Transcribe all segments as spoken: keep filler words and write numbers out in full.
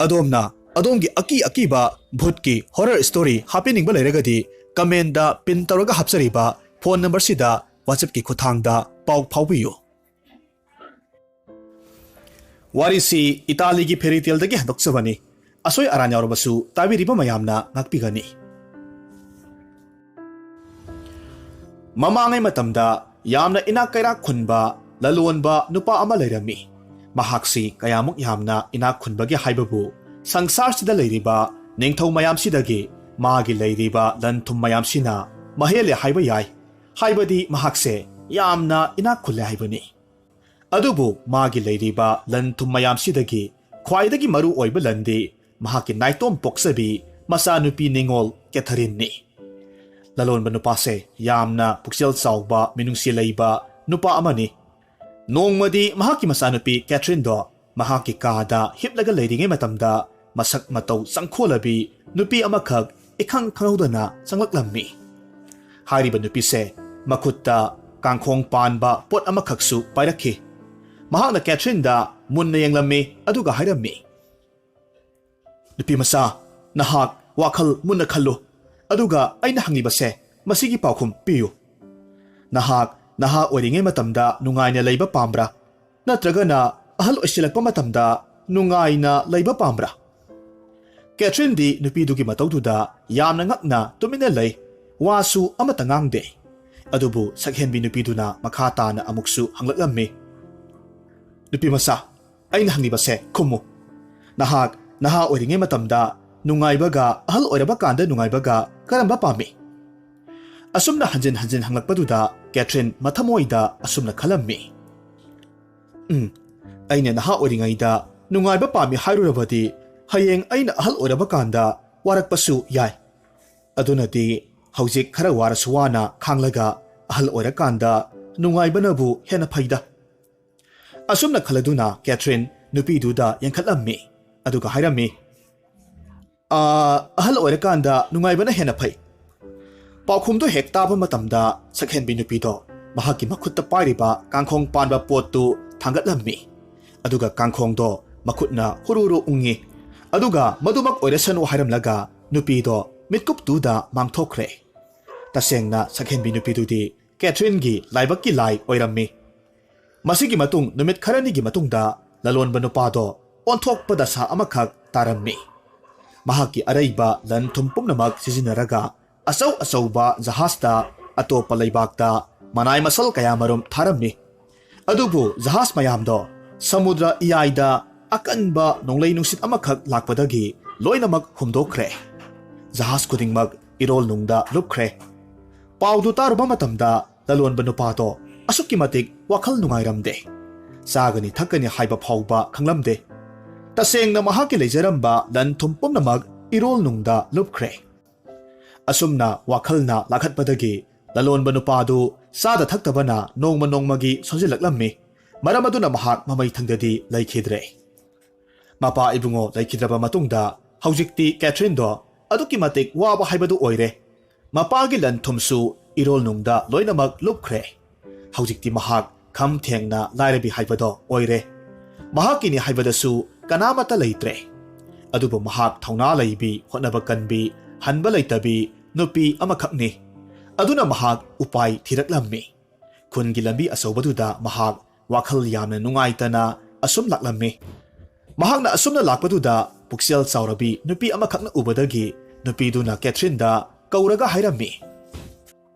ꯑꯗꯣꯝꯅ ꯑꯗꯣꯝꯒꯤ ꯑꯀꯤ ꯑꯀꯤꯕ ꯚꯨꯠꯀꯤ horror story ꯍꯥꯞꯄꯤꯅꯤꯡꯕ ꯂꯩꯔꯒꯗꯤ comment ꯗ pin ꯇꯧꯔꯒ ꯍꯥꯞꯆꯔꯤꯕ phone number ꯁꯤꯗ WhatsApp ꯀꯤ ꯈꯨꯠꯊꯥꯡꯗ ꯄꯥꯎ ꯐꯥꯎꯕꯤꯌꯨ꯫ ꯋꯥꯔꯤꯁꯤ ꯏꯇꯥꯂꯤꯒꯤ fairy tale ꯗꯒꯤ ꯍꯟꯗꯣꯛꯆꯕꯅꯤ꯫ ꯑꯁꯣꯏ ꯑꯔꯥꯟ ꯌꯥꯎꯔꯕꯁꯨ ꯇꯥꯕꯤꯔꯤꯕ ꯃꯌꯥꯝꯅ ꯉꯥꯛꯄꯤꯒꯅꯤ꯫ ꯃꯃꯥꯡꯉꯩ ꯃꯇꯝꯗ ꯌꯥꯝꯅ ꯏꯅꯥꯛ ꯀꯩꯔꯥꯛ ꯈꯨꯟꯕ ꯂꯂꯣꯟꯕ ꯅꯨꯄꯥ ꯑꯃ ꯂꯩꯔꯝꯃꯤ꯫ ꯃꯍꯥꯛꯁꯤ ꯀꯌꯥꯃꯨꯛ ꯌꯥꯝꯅ ꯏꯅꯥꯛ ꯈꯨꯟꯕꯒꯦ ꯍꯥꯏꯕꯕꯨ, ꯁꯪꯁꯥꯔꯁꯤꯗ ꯂꯩꯔꯤꯕ ꯅꯤꯡꯊꯧ ꯃꯌꯥꯝꯁꯤꯗꯒꯤ ꯃꯥꯒꯤ ꯂꯩꯔꯤꯕ ꯂꯟ ꯊꯨꯝ ꯃꯌꯥꯝꯁꯤꯅ ꯃꯍꯦꯜꯂꯦ ꯍꯥꯏꯕ ꯌꯥꯏ꯫ ꯍꯥꯏꯕꯗꯤ ꯃꯍꯥꯛꯁꯦ ꯌꯥꯝꯅ ꯏꯅꯥꯛ ꯈꯨꯜꯂꯦ ꯍꯥꯏꯕꯅꯤ꯫ ꯑꯗꯨꯕꯨ ꯃꯥꯒꯤ ꯂꯩꯔꯤꯕ ꯂꯟ ꯊꯨꯝ ꯃꯌꯥꯝꯁꯤꯗꯒꯤ ꯈ꯭ꯋꯥꯏꯗꯒꯤ ꯃꯔꯨ ꯑꯣꯏꯕ ꯂꯟꯗꯤ ꯃꯍꯥꯛꯀꯤ ꯅꯥꯏꯇꯣꯝ ꯄꯣꯛꯆꯕꯤ ꯃꯆꯥꯅꯨꯄꯤ ꯅꯤꯉꯣꯜ ꯀꯦꯊꯔꯤꯟꯅꯤ꯫ ꯂꯂꯣꯟꯕ ꯅꯨꯄꯥꯁꯦ ꯌꯥꯝꯅ ꯄꯨꯛꯆꯦꯜ ꯆꯥꯎꯕ, ꯃꯤꯅꯨꯡꯁꯤ ꯂꯩꯕ ꯅꯨꯄꯥ ꯑꯃꯅꯤ꯫ ꯅꯣꯡꯃꯗꯤ ꯃꯍꯥꯛꯀꯤ ꯃꯆꯥꯅꯨꯄꯤ ꯀꯦꯊꯔꯤꯟꯗꯣ ꯃꯍꯥꯛꯀꯤ ꯀꯥꯗ ꯍꯤꯞꯂꯒ ꯂꯩꯔꯤꯉꯩ ꯃꯇꯝꯗ, ꯃꯁꯛ ꯃꯇꯧ ꯆꯪꯈꯣꯜꯂꯕꯤ ꯅꯨꯄꯤ ꯑꯃꯈꯛ ꯏꯈꯪ ꯈꯪꯍꯧꯗꯅ ꯆꯪꯂꯛꯂꯝꯃꯤ꯫ ꯍꯥꯏꯔꯤꯕ ꯅꯨꯄꯤꯁꯦ ꯃꯈꯨꯠꯇ ꯀꯥꯡꯈꯣꯡ ꯄꯥꯟꯕ ꯄꯣꯠ ꯑꯃꯈꯛꯁꯨ ꯄꯥꯏꯔꯛꯈꯤ꯫ ꯃꯍꯥꯛꯅ ꯀꯦꯊꯔꯤꯟꯗ ꯃꯨꯟꯅ ꯌꯦꯡꯂꯝꯃꯤ, ꯑꯗꯨꯒ ꯍꯥꯏꯔꯝꯃꯤ, "ꯅꯨꯄꯤ ꯃꯆꯥ, ꯅꯍꯥꯛ ꯋꯥꯈꯜ ꯃꯨꯟꯅ ꯈꯜꯂꯨ, ꯑꯗꯨꯒ ꯑꯩꯅ ꯍꯪꯂꯤꯕꯁꯦ, ꯃꯁꯤꯒꯤ ꯄꯥꯎꯈꯨꯝ ꯄꯤꯌꯨ꯫ ꯅꯍꯥꯛ ꯅꯍꯥ ꯑꯣꯏꯔꯤꯉꯩ ꯃꯇꯝꯗ ꯅꯨꯡꯉꯥꯏꯅ ꯂꯩꯕ ꯄꯥꯝꯕ꯭ꯔꯥ? ꯅꯠꯇ꯭ꯔꯒꯅ ꯑꯍꯜ ꯑꯣꯏꯁꯤꯜꯂꯛꯄ ꯃꯇꯝꯗ ꯅꯨꯡꯉꯥꯏꯅ ꯂꯩꯕ ꯄꯥꯝꯕ꯭ꯔꯥ?" ꯀꯦꯊꯔꯤꯟꯗꯤ ꯅꯨꯄꯤꯗꯨꯒꯤ ꯃꯇꯧꯗꯨꯗ ꯌꯥꯝꯅ ꯉꯛꯅ ꯇꯨꯃꯤꯟꯅ ꯂꯩ꯫ ꯋꯥꯁꯨ ꯑꯃꯠꯇ ꯉꯥꯡꯗꯦ꯫ ꯑꯗꯨꯕꯨ ꯁꯛꯍꯦꯟꯕꯤ ꯅꯨꯄꯤꯗꯨꯅ ꯃꯈꯥ ꯇꯥꯅ ꯑꯃꯨꯛꯁꯨ ꯍꯪꯂꯛꯂꯝꯃꯤ, "ꯅꯨꯄꯤ ꯃꯆꯥ, ꯑꯩꯅ ꯍꯪꯂꯤꯕꯁꯦ ꯈꯨꯝꯃꯨ꯫ ꯅꯍꯥꯛ ꯅꯍꯥ ꯑꯣꯏꯔꯤꯉꯩ ꯃꯇꯝꯗ ꯅꯨꯡꯉꯥꯏꯕꯒ ꯑꯍꯜ ꯑꯣꯏꯔꯕ ꯀꯥꯟꯗ ꯅꯨꯡꯉꯥꯏꯕꯒ ꯀꯔꯝꯕ ꯄꯥꯝꯃꯤ?" ꯑꯁꯨꯝꯅ ꯍꯟꯖꯤꯟ ꯍꯟꯖꯤꯟ ꯍꯪꯂꯛꯄꯗꯨꯗ ꯀꯦꯊꯔꯤꯟ ꯃꯊꯃꯣꯏꯗ ꯑꯁꯨꯝꯅ ꯈꯜꯂꯝꯃꯤ, "ꯎꯝ, ꯑꯩꯅ ꯅꯍꯥ ꯑꯣꯏꯔꯤꯉꯩꯗ ꯅꯨꯡꯉꯥꯏꯕ ꯄꯥꯝꯃꯤ ꯍꯥꯏꯔꯨꯔꯕꯗꯤ, ꯍꯌꯦꯡ ꯑꯩꯅ ꯑꯍꯜ ꯑꯣꯏꯔꯕ ꯀꯥꯟꯗ ꯋꯥꯔꯛꯄꯁꯨ ꯌꯥꯏ꯫ ꯑꯗꯨꯅꯗꯤ ꯍꯧꯖꯤꯛ ꯈꯔ ꯋꯥꯔꯁꯨ ꯋꯥꯅ ꯈꯥꯡꯂꯒ ꯑꯍꯜ ꯑꯣꯏꯔꯀꯥꯟꯗ ꯅꯨꯡꯉꯥꯏꯕꯅꯕꯨ ꯍꯦꯟꯅ ꯐꯩꯗ"꯫ ꯑꯁꯨꯝꯅ ꯈꯜꯂꯗꯨꯅ ꯀꯦꯊꯔꯤꯟ ꯅꯨꯄꯤꯗꯨꯗ ꯌꯦꯡꯈꯠꯂꯝꯃꯤ, ꯑꯗꯨꯒ ꯍꯥꯏꯔꯝꯃꯤ, "ꯑꯥ, ꯑꯍꯜ ꯑꯣꯏꯔꯀꯥꯟꯗ ꯅꯨꯡꯉꯥꯏꯕꯅ ꯍꯦꯟꯅ ꯐꯩ"꯫ ꯄꯥꯎꯈꯨꯝꯗꯨ ꯍꯦꯛ ꯇꯥꯕ ꯃꯇꯝꯗ ꯁꯛꯍꯦꯟꯕꯤ ꯅꯨꯄꯤꯗꯣ ꯃꯍꯥꯛꯀꯤ ꯃꯈꯨꯠꯇ ꯄꯥꯏꯔꯤꯕ ꯀꯥꯡꯈꯣꯡ ꯄꯥꯟꯕ ꯄꯣꯠꯇꯨ ꯊꯥꯡꯒꯠꯂꯝꯃꯤ꯫ ꯑꯗꯨꯒ ꯀꯥꯡꯈꯣꯡꯗꯣ ꯃꯈꯨꯠꯅ ꯍꯨꯔꯨ ꯍꯨꯔꯨ ꯎꯪꯉꯤ꯫ ꯑꯗꯨꯒ ꯃꯗꯨꯃꯛ ꯑꯣꯏꯔꯁꯅꯨ ꯍꯥꯏꯔꯝꯂꯒ ꯅꯨꯄꯤꯗꯣ ꯃꯤꯠꯀꯨꯞꯇꯨꯗ ꯃꯥꯡꯊꯣꯛꯈ꯭ꯔꯦ꯫ ꯇꯁꯦꯡꯅ ꯁꯛꯍꯦꯟꯕꯤ ꯅꯨꯄꯤꯗꯨꯗꯤ ꯀꯦꯊ꯭ꯔꯤꯟꯒꯤ ꯂꯥꯏꯕꯛꯀꯤ ꯂꯥꯏ ꯑꯣꯏꯔꯝꯃꯤ꯫ ꯃꯁꯤꯒꯤ ꯃꯇꯨꯡ ꯅꯨꯃꯤꯠ ꯈꯔꯅꯤꯒꯤ ꯃꯇꯨꯡꯗ ꯂꯂꯣꯟꯕ ꯅꯨꯄꯥꯗꯣ ꯑꯣꯟꯊꯣꯛꯄ ꯗꯁꯥ ꯑꯃꯈꯛ ꯇꯥꯔꯝꯃꯤ꯫ ꯃꯍꯥꯛꯀꯤ ꯑꯔꯩꯕ ꯂꯟ ꯊꯨꯝ ꯄꯨꯝꯅꯃꯛ ꯁꯤꯖꯤꯟꯅꯔꯒ ꯑꯆꯧ ꯑꯆꯧꯕ ꯖꯍꯥꯖꯇ ꯑꯇꯣꯞꯄ ꯂꯩꯕꯥꯛꯇ ꯃꯅꯥꯏ ꯃꯁꯜ ꯀꯌꯥꯃꯔꯨꯝ ꯊꯥꯔꯝꯃꯤ꯫ ꯑꯗꯨꯕꯨ ꯖꯍꯥꯖ ꯃꯌꯥꯝꯗꯣ ꯁꯃꯨꯗ꯭ꯔ ꯏꯌꯥꯏꯗ ꯑꯀꯟꯕ ꯅꯣꯡꯂꯩ ꯅꯨꯡꯁꯤꯠ ꯑꯃꯈꯛ ꯂꯥꯛꯄꯗꯒꯤ ꯂꯣꯏꯅꯃꯛ ꯍꯨꯝꯗꯣꯛꯈ꯭ꯔꯦ꯫ ꯖꯍꯥꯖ ꯈꯨꯗꯤꯡꯃꯛ ꯏꯔꯣꯜ ꯅꯨꯡꯗ ꯂꯨꯞꯈ꯭ꯔꯦ꯫ ꯄꯥꯎꯗꯨ ꯇꯥꯔꯨꯕ ꯃꯇꯝꯗ ꯂꯂꯣꯟꯕ ꯅꯨꯄꯥꯗꯣ ꯑꯁꯨꯛꯀꯤ ꯃꯇꯤꯛ ꯋꯥꯈꯜ ꯅꯨꯡꯉꯥꯏꯔꯝꯗꯦ꯫ ꯆꯥꯒꯅꯤ ꯊꯛꯀꯅꯤ ꯍꯥꯏꯕ ꯐꯥꯎꯕ ꯈꯪꯂꯝꯗꯦ꯫ ꯇꯁꯦꯡꯅ ꯃꯍꯥꯛꯀꯤ ꯂꯩꯖꯔꯝꯕ ꯂꯟ ꯊꯨꯝ ꯄꯨꯝꯅꯃꯛ ꯏꯔꯣꯜ ꯅꯨꯡꯗ ꯂꯨꯞꯈ꯭ꯔꯦ꯫ ꯑꯁꯨꯝꯅ ꯋꯥꯈꯜꯅ ꯂꯥꯈꯠꯄꯗꯒꯤ ꯂꯂꯣꯟꯕ ꯅꯨꯄꯥꯗꯨ ꯆꯥꯗ ꯊꯛꯇꯕꯅ ꯅꯣꯡꯃ ꯅꯣꯡꯃꯒꯤ ꯁꯣꯟꯖꯤꯜꯂꯛꯂꯝꯃꯤ꯫ ꯃꯔꯝ ꯑꯗꯨꯅ ꯃꯍꯥꯛ ꯃꯃꯩ ꯊꯪꯗꯗꯤ ꯂꯩꯈꯤꯗ꯭ꯔꯦ꯫ ꯃꯄꯥ ꯏꯕꯨꯡꯉꯣ ꯂꯩꯈꯤꯗ꯭ꯔꯕ ꯃꯇꯨꯡꯗ ꯍꯧꯖꯤꯛꯇꯤ ꯀꯦꯊ꯭ꯔꯤꯟꯗꯣ ꯑꯗꯨꯛꯀꯤ ꯃꯇꯤꯛ ꯋꯥꯕ ꯍꯥꯏꯕꯗꯨ ꯑꯣꯏꯔꯦ꯫ ꯃꯄꯥꯒꯤ ꯂꯟ ꯊꯨꯝꯁꯨ ꯏꯔꯣꯜ ꯅꯨꯡꯗ ꯂꯣꯏꯅꯃꯛ ꯂꯨꯞꯈ꯭ꯔꯦ꯫ ꯍꯧꯖꯤꯛꯇꯤ ꯃꯍꯥꯛ ꯈꯝ ꯊꯦꯡꯅ ꯂꯥꯏꯔꯕꯤ ꯍꯥꯏꯕꯗꯣ ꯑꯣꯏꯔꯦ꯫ ꯃꯍꯥꯛꯀꯤꯅꯤ ꯍꯥꯏꯕꯗꯁꯨ ꯀꯅꯥꯃꯠꯇ ꯂꯩꯇ꯭ꯔꯦ꯫ ꯑꯗꯨꯕꯨ ꯃꯍꯥꯛ ꯊꯧꯅꯥ ꯂꯩꯕꯤ, ꯍꯣꯠꯅꯕ ꯀꯟꯕꯤ, ꯍꯟꯕ ꯂꯩꯇꯕꯤ ꯅꯨꯄꯤ ꯑꯃꯈꯛꯅꯤ꯫ ꯑꯗꯨꯅ ꯃꯍꯥꯛ ꯎꯄꯥꯏ ꯊꯤꯔꯛꯂꯝꯃꯤ꯫ ꯈꯨꯟꯒꯤ ꯂꯝꯕꯤ ꯑꯆꯧꯕꯗꯨꯗ ꯃꯍꯥꯛ ꯋꯥꯈꯜ ꯌꯥꯝꯅ ꯅꯨꯡꯉꯥꯏꯇꯅ ꯑꯁꯨꯝ ꯂꯥꯛꯂꯝꯃꯤ꯫ ꯃꯍꯥꯛꯅ ꯑꯁꯨꯝꯅ ꯂꯥꯛꯄꯗꯨꯗ ꯄꯨꯛꯆꯦꯜ ꯆꯥꯎꯔꯕꯤ ꯅꯨꯄꯤ ꯑꯃꯈꯛꯅ ꯎꯕꯗꯒꯤ ꯅꯨꯄꯤꯗꯨꯅ ꯀꯦꯊ꯭ꯔꯤꯟꯗ ꯀꯧꯔꯒ ꯍꯥꯏꯔꯝꯃꯤ,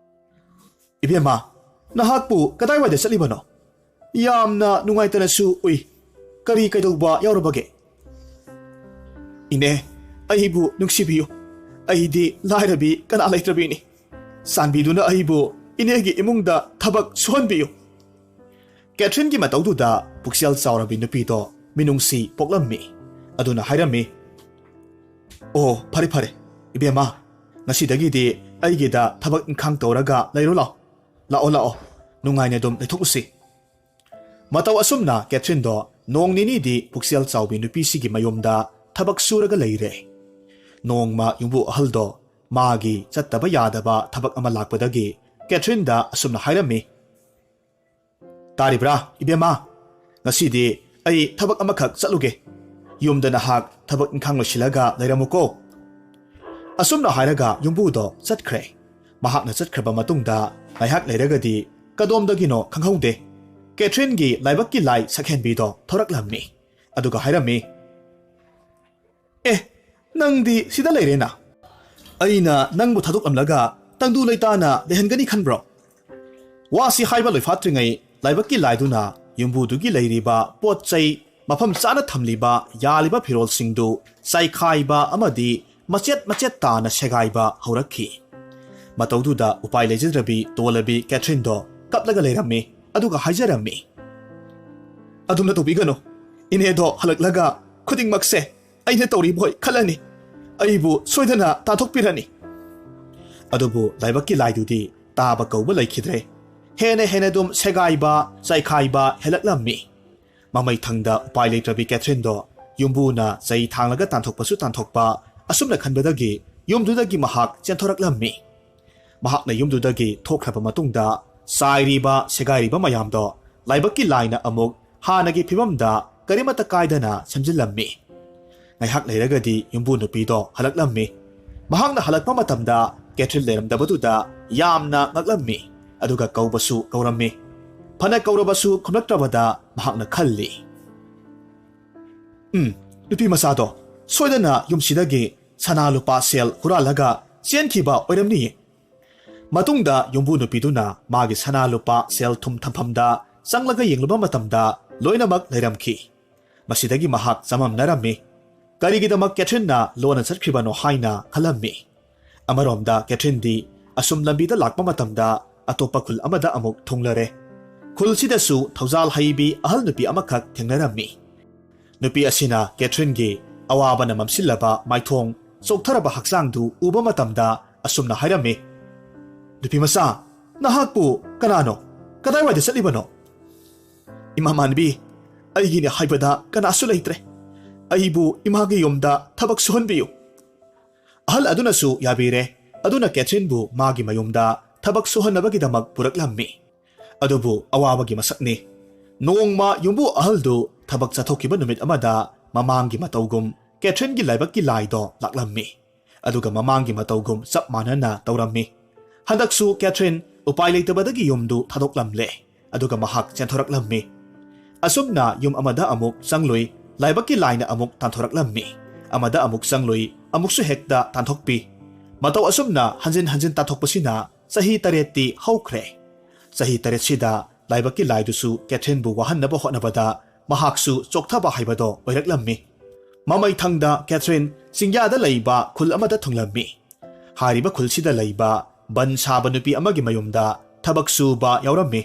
"ꯏꯕꯦꯝꯃ, ꯅꯍꯥꯛꯄꯨ ꯀꯗꯥꯏꯋꯥꯏꯗ ꯆꯠꯂꯤꯕꯅꯣ? ꯌꯥꯝꯅ ꯅꯨꯡꯉꯥꯏꯇꯅꯁꯨ ꯎꯏ꯫ ꯀꯔꯤ ꯀꯩꯗꯧꯕ ꯌꯥꯎꯔꯕꯒꯦ?" "ꯏꯅꯦ, ꯑꯩꯕꯨ ꯅꯨꯡꯁꯤꯕꯤꯌꯨ꯫ ꯑꯩꯗꯤ ꯂꯥꯏꯔꯕꯤ ꯀꯅꯥ ꯂꯩꯇ꯭ꯔꯕꯤꯅꯤ꯫ ꯆꯥꯟꯕꯤꯗꯨꯅ ꯑꯩꯕꯨ ꯏꯅꯦꯒꯤ ꯏꯃꯨꯡꯗ ꯊꯕꯛ ꯁꯨꯍꯟꯕꯤꯌꯨ꯫" ꯀꯦꯊ꯭ꯔꯤꯟꯒꯤ ꯃꯇꯧꯗꯨꯗ ꯄꯨꯛꯆꯦꯜ ꯆꯥꯎꯔꯕꯤ ꯅꯨꯄꯤꯗꯣ ꯃꯤꯅꯨꯡꯁꯤ ꯄꯣꯛꯂꯝꯃꯤ꯫ ꯑꯗꯨꯅ ꯍꯥꯏꯔꯝꯃꯤ, "ꯑꯣ, ꯐꯔꯦ ꯐꯔꯦ, ꯏꯕꯦꯝꯃ, ꯉꯁꯤꯗꯒꯤꯗꯤ ꯑꯩꯒꯤꯗ ꯊꯕꯛ ꯏꯪꯈꯥꯡ ꯇꯧꯔꯒ ꯂꯩꯔꯣ ꯂꯥꯎ꯫ ꯂꯥꯛꯑꯣ ꯂꯥꯛꯑꯣ, ꯅꯨꯡꯉꯥꯏꯅ ꯑꯗꯨꯝ ꯂꯩꯊꯣꯛꯎꯁꯤ꯫" ꯃꯇꯧ ꯑꯁꯨꯝꯅ ꯀꯦꯊ꯭ꯔꯤꯟꯗꯣ ꯅꯣꯡ ꯅꯤꯅꯤꯗꯤ ꯄꯨꯛꯆꯦꯜ ꯆꯥꯎꯕꯤ ꯅꯨꯄꯤꯁꯤꯒꯤ ꯃꯌꯨꯝꯗ ꯊꯕꯛ ꯁꯨꯔꯒ ꯂꯩꯔꯦ꯫ ꯅꯣꯡꯃ ꯌꯨꯝꯕꯨ ꯑꯍꯜꯗꯣ ꯃꯥꯒꯤ ꯆꯠꯇꯕ ꯌꯥꯗꯕ ꯊꯕꯛ ꯑꯃ ꯂꯥꯛꯄꯗꯒꯤ ꯀꯦꯊ꯭ꯔꯤꯟꯗ ꯑꯁꯨꯝꯅ ꯍꯥꯏꯔꯝꯃꯤ, "ꯇꯥꯔꯤꯕ꯭ꯔꯥ, ꯏꯕꯦꯝꯃ? ꯉꯁꯤꯗꯤ ꯑꯩ ꯊꯕꯛ ꯑꯃꯈꯛ ꯆꯠꯂꯨꯒꯦ꯫ ꯌꯨꯝꯗ ꯅꯍꯥꯛ ꯊꯕꯛ ꯏꯪꯈꯥꯡ ꯂꯣꯏꯁꯤꯜꯂꯒ ꯂꯩꯔꯝꯃꯨꯀꯣ꯫ ꯑꯁꯨꯝꯅ ꯍꯥꯏꯔꯒ ꯌꯨꯝꯕꯨꯗꯣ ꯆꯠꯈ꯭ꯔꯦ꯫ ꯃꯍꯥꯛꯅ ꯆꯠꯈ꯭ꯔꯕ ꯃꯇꯨꯡꯗ ꯉꯥꯏꯍꯥꯛ ꯂꯩꯔꯒꯗꯤ ꯀꯗꯣꯝꯗꯒꯤꯅꯣ ꯈꯪꯍꯧꯗꯦ, ꯀꯦꯊ꯭ꯔꯤꯟꯒꯤ ꯂꯥꯏꯕꯛꯀꯤ ꯂꯥꯏ ꯁꯛꯍꯦꯟꯕꯤꯗꯣ ꯊꯣꯔꯛꯂꯝꯃꯤ꯫ ꯑꯗꯨꯒ ꯍꯥꯏꯔꯝꯃꯤ, "ꯑꯦ, ꯅꯪꯗꯤ ꯁꯤꯗ ꯂꯩꯔꯦꯅ? ꯑꯩꯅ ꯅꯪꯕꯨ ꯊꯥꯗꯣꯛꯂꯝꯂꯒ ꯇꯪꯗꯨ ꯂꯩꯇꯥꯅ ꯂꯩꯍꯟꯒꯅꯤ ꯈꯟꯕ꯭ꯔꯣ?" ꯋꯥꯁꯤ ꯍꯥꯏꯕ ꯂꯣꯏꯐꯥꯠꯇ꯭ꯔꯤꯉꯩ ꯂꯥꯏꯕꯛꯀꯤ ꯂꯥꯏꯗꯨꯅ ꯌꯨꯝꯕꯨꯗꯨꯒꯤ ꯂꯩꯔꯤꯕ ꯄꯣꯠ ꯆꯩ, ꯃꯐꯝ ꯆꯥꯅ ꯊꯝꯂꯤꯕ ꯌꯥꯜꯂꯤꯕ ꯐꯤꯔꯣꯜꯁꯤꯡꯗꯨ ꯆꯥꯏꯈꯥꯏꯕ ꯑꯃꯗꯤ ꯃꯆꯦꯠ ꯃꯆꯦꯠ ꯇꯥꯅ ꯁꯦꯒꯥꯏꯕ ꯍꯧꯔꯛꯈꯤ꯫ ꯃꯇꯧꯗꯨꯗ ꯎꯄꯥꯏ ꯂꯩꯖꯗ꯭ꯔꯕꯤ ꯇꯣꯜꯂꯕꯤ ꯀꯦꯊ꯭ꯔꯤꯟꯗꯣ ꯀꯞꯂꯒ ꯂꯩꯔꯝꯃꯤ, ꯑꯗꯨꯒ ꯍꯥꯏꯖꯔꯝꯃꯤ, "ꯑꯗꯨꯝꯅ ꯇꯧꯕꯤꯒꯅꯨ꯫ ꯏꯅꯦꯗꯣ ꯍꯜꯂꯛꯂꯒ ꯈꯨꯗꯤꯡꯃꯛꯁꯦ ꯑꯩꯅ ꯇꯧꯔꯤꯕꯣꯏ ꯈꯜꯂꯅꯤ꯫ ꯑꯩꯕꯨ ꯁꯣꯏꯗꯅ ꯇꯥꯟꯊꯣꯛꯄꯤꯔꯅꯤ꯫" ꯑꯗꯨꯕꯨ ꯂꯥꯏꯕꯛꯀꯤ ꯂꯥꯏꯗꯨꯗꯤ ꯇꯥꯕ ꯀꯧꯕ ꯂꯩꯈꯤꯗ꯭ꯔꯦ꯫ ꯍꯦꯟꯅ ꯍꯦꯟꯅ ꯑꯗꯨꯝ ꯁꯦꯒꯥꯏꯕ, ꯆꯥꯏꯈꯥꯏꯕ ꯍꯦꯜꯂꯛꯂꯝꯃꯤ꯫ ꯃꯃꯩ ꯊꯪꯗ ꯎꯄꯥꯏ ꯂꯩꯇ꯭ꯔꯕꯤ ꯀꯦꯊ꯭ꯔꯤꯟꯗꯣ ꯌꯨꯝꯕꯨꯅ ꯆꯩ ꯊꯥꯡꯂꯒ ꯇꯥꯟꯊꯣꯛꯄꯁꯨ ꯇꯥꯟꯊꯣꯛꯄ, ꯑꯁꯨꯝꯅ ꯈꯟꯕꯗꯒꯤ ꯌꯨꯝꯗꯨꯗꯒꯤ ꯃꯍꯥꯛ ꯆꯦꯟꯊꯣꯔꯛꯂꯝꯃꯤ꯫ ꯃꯍꯥꯛꯅ ꯌꯨꯝꯗꯨꯗꯒꯤ ꯊꯣꯛꯈ꯭ꯔꯕ ꯃꯇꯨꯡꯗ ꯆꯥꯏꯔꯤꯕ, ꯁꯦꯒꯥꯏꯔꯤꯕ ꯃꯌꯥꯝꯗꯣ ꯂꯥꯏꯕꯛꯀꯤ ꯂꯥꯏꯅ ꯑꯃꯨꯛ ꯍꯥꯟꯅꯒꯤ ꯐꯤꯕꯝꯗ ꯀꯔꯤꯃꯠꯇ ꯀꯥꯏꯗꯅ ꯁꯦꯝꯖꯤꯜꯂꯝꯃꯤ꯫ ꯉꯥꯏꯍꯥꯛ ꯂꯩꯔꯒꯗꯤ ꯌꯨꯝꯕꯨ ꯅꯨꯄꯤꯗꯣ ꯍꯜꯂꯛꯂꯝꯃꯤ꯫ ꯃꯍꯥꯛꯅ ꯍꯜꯂꯛꯄ ꯃꯇꯝꯗ ꯀꯦꯊ꯭ꯔꯤꯟ ꯂꯩꯔꯝꯗꯕꯗꯨꯗ ꯌꯥꯝꯅ ꯉꯛꯂꯝꯃꯤ, ꯑꯗꯨꯒ ꯀꯧꯕꯁꯨ ꯀꯧꯔꯝꯃꯤ꯫ ꯐꯅ ꯀꯧꯔꯕꯁꯨ ꯈꯨꯝꯂꯛꯇ꯭ꯔꯕꯗ ꯃꯍꯥꯛꯅ ꯈꯜꯂꯤ, "ꯎꯝ, ꯅꯨꯄꯤ ꯃꯆꯥꯗꯣ ꯁꯣꯏꯗꯅ ꯌꯨꯝꯁꯤꯗꯒꯤ ꯁꯅꯥ ꯂꯨꯄꯥ ꯁꯦꯜ ꯍꯨꯔꯥꯜꯂꯒ ꯆꯦꯟꯈꯤꯕ ꯑꯣꯏꯔꯝꯅꯤꯌꯦ꯫" ꯃꯇꯨꯡꯗ ꯌꯨꯝꯕꯨ ꯅꯨꯄꯤꯗꯨꯅ ꯃꯥꯒꯤ ꯁꯅꯥ ꯂꯨꯄꯥ ꯁꯦꯜ ꯊꯨꯝ ꯊꯝꯐꯝꯗ ꯆꯪꯂꯒ ꯌꯦꯡꯂꯨꯕ ꯃꯇꯝꯗ ꯂꯣꯏꯅꯃꯛ ꯂꯩꯔꯝꯈꯤ꯫ ꯃꯁꯤꯗꯒꯤ ꯃꯍꯥꯛ ꯆꯃꯝꯅꯔꯝꯃꯤ꯫ ꯀꯔꯤꯒꯤꯗꯃꯛ ꯀꯦꯊ꯭ꯔꯤꯟꯅ ꯂꯣꯟꯅ ꯆꯠꯈ꯭ꯔꯤꯕꯅꯣ ꯍꯥꯏꯅ ꯈꯜꯂꯝꯃꯤ꯫ ꯑꯃꯔꯣꯝꯗ ꯀꯦꯊ꯭ꯔꯤꯟꯗꯤ ꯑꯁꯨꯝ ꯂꯝꯕꯤꯗ ꯂꯥꯛꯄ ꯃꯇꯝꯗ ꯑꯇꯣꯞꯄ ꯈꯨꯜ ꯑꯃꯗ ꯑꯃꯨꯛ ꯊꯨꯡꯂꯔꯦ꯫ ꯈꯨꯜꯁꯤꯗꯁꯨ ꯊꯧꯖꯥꯜ ꯍꯩꯕꯤ ꯑꯍꯜ ꯅꯨꯄꯤ ꯑꯃꯈꯛ ꯊꯦꯡꯅꯔꯝꯃꯤ꯫ ꯅꯨꯄꯤ ꯑꯁꯤꯅ ꯀꯦꯊ꯭ꯔꯤꯟꯒꯤ ꯑꯋꯥꯕꯅ ꯃꯝꯁꯤꯜꯂꯕ ꯃꯥꯏꯊꯣꯡ, ꯆꯣꯛꯊꯔꯕ ꯍꯛꯆꯥꯡꯗꯨ ꯎꯕ ꯃꯇꯝꯗ ꯑꯁꯨꯝꯅ ꯍꯥꯏꯔꯝꯃꯤ, "ꯅꯨꯄꯤ ꯃꯆꯥ, ꯅꯍꯥꯛꯄꯨ ꯀꯅꯥꯅꯣ? ꯀꯗꯥꯏꯋꯥꯏꯗ ꯆꯠꯂꯤꯕꯅꯣ?" "ꯏꯃꯥ ꯃꯥꯟꯕꯤ, ꯑꯩꯒꯤꯅꯦ ꯍꯥꯏꯕꯗ ꯀꯅꯥꯁꯨ ꯂꯩꯇ꯭ꯔꯦ꯫ ꯑꯩꯕꯨ ꯏꯃꯥꯒꯤ ꯌꯨꯝꯗ ꯊꯕꯛ ꯁꯨꯍꯟꯕꯤꯌꯨ꯫" ꯑꯍꯜ ꯑꯗꯨꯅꯁꯨ ꯌꯥꯕꯤꯔꯦ꯫ ꯑꯗꯨꯅ ꯀꯦꯊ꯭ꯔꯤꯟꯕꯨ ꯃꯥꯒꯤ ꯃꯌꯨꯝꯗ ꯊꯕꯛ ꯁꯨꯍꯟꯅꯕꯒꯤꯗꯃꯛ ꯄꯨꯔꯛꯂꯝꯃꯤ꯫ ꯑꯗꯨꯕꯨ ꯑꯋꯥꯕꯒꯤ ꯃꯁꯛꯅꯤ꯫ ꯅꯣꯡꯃ ꯌꯨꯝꯕꯨ ꯑꯍꯜꯗꯨ ꯊꯕꯛ ꯆꯠꯊꯣꯛꯈꯤꯕ ꯅꯨꯃꯤꯠ ꯑꯃꯗ ꯃꯃꯥꯡꯒꯤ ꯃꯇꯧꯒꯨꯝ ꯀꯦꯊ꯭ꯔꯤꯟꯒꯤ ꯂꯥꯏꯕꯛꯀꯤ ꯂꯥꯏꯗꯣ ꯂꯥꯛꯂꯝꯃꯤ꯫ ꯑꯗꯨꯒ ꯃꯃꯥꯡꯒꯤ ꯃꯇꯧꯒꯨꯝ ꯆꯞ ꯃꯥꯟꯅꯅ ꯇꯧꯔꯝꯃꯤ꯫ ꯍꯟꯗꯛꯁꯨ ꯀꯦꯊ꯭ꯔꯤꯟ ꯎꯄꯥꯏ ꯂꯩꯇꯕꯗꯒꯤ ꯌꯨꯝꯗꯨ ꯊꯥꯗꯣꯛꯂꯝꯂꯦ꯫ ꯑꯗꯨꯒ ꯃꯍꯥꯛ ꯆꯦꯟꯊꯣꯔꯛꯂꯝꯃꯤ꯫ ꯑꯁꯨꯝꯅ ꯌꯨꯝ ꯑꯃꯗ ꯑꯃꯨꯛ ꯆꯪꯂꯨꯏ, ꯂꯥꯏꯕꯛꯀꯤ ꯂꯥꯏꯅ ꯑꯃꯨꯛ ꯇꯥꯟꯊꯣꯔꯛꯂꯝꯃꯤ꯫ ꯑꯃꯗ ꯑꯃꯨꯛ ꯆꯪꯂꯨꯏ, ꯑꯃꯨꯛꯁꯨ ꯍꯦꯛꯇ ꯇꯥꯟꯊꯣꯛꯄꯤ꯫ ꯃꯇꯧ ꯑꯁꯨꯝꯅ ꯍꯟꯖꯤꯟ ꯍꯟꯖꯤꯟ ꯇꯥꯟꯊꯣꯛꯄꯁꯤꯅ ꯆꯍꯤ ꯇꯔꯦꯠꯇꯤ ꯍꯧꯈ꯭ꯔꯦ꯫ ꯆꯍꯤ ꯇꯔꯦꯠꯁꯤꯗ ꯂꯥꯏꯕꯛꯀꯤ ꯂꯥꯏꯗꯨꯁꯨ ꯀꯦꯊ꯭ꯔꯤꯟꯕꯨ ꯋꯥꯍꯟꯅꯕ ꯍꯣꯠꯅꯕꯗ ꯃꯍꯥꯛꯁꯨ ꯆꯣꯛꯊꯕ ꯍꯥꯏꯕꯗꯣ ꯑꯣꯏꯔꯛꯂꯝꯃꯤ꯫ ꯃꯃꯩꯊꯪꯗ ꯀꯦꯊ꯭ꯔꯤꯟ ꯆꯤꯡꯌꯥꯗ ꯂꯩꯕ ꯈꯨꯜ ꯑꯃꯗ ꯊꯨꯡꯂꯝꯃꯤ꯫ ꯍꯥꯏꯔꯤꯕ ꯈꯨꯜꯁꯤꯗ ꯂꯩꯕ ꯕꯟ ꯁꯥꯕ ꯅꯨꯄꯤ ꯑꯃꯒꯤ ꯃꯌꯨꯝꯗ ꯊꯕꯛ ꯁꯨꯕ ꯌꯥꯎꯔꯝꯃꯤ꯫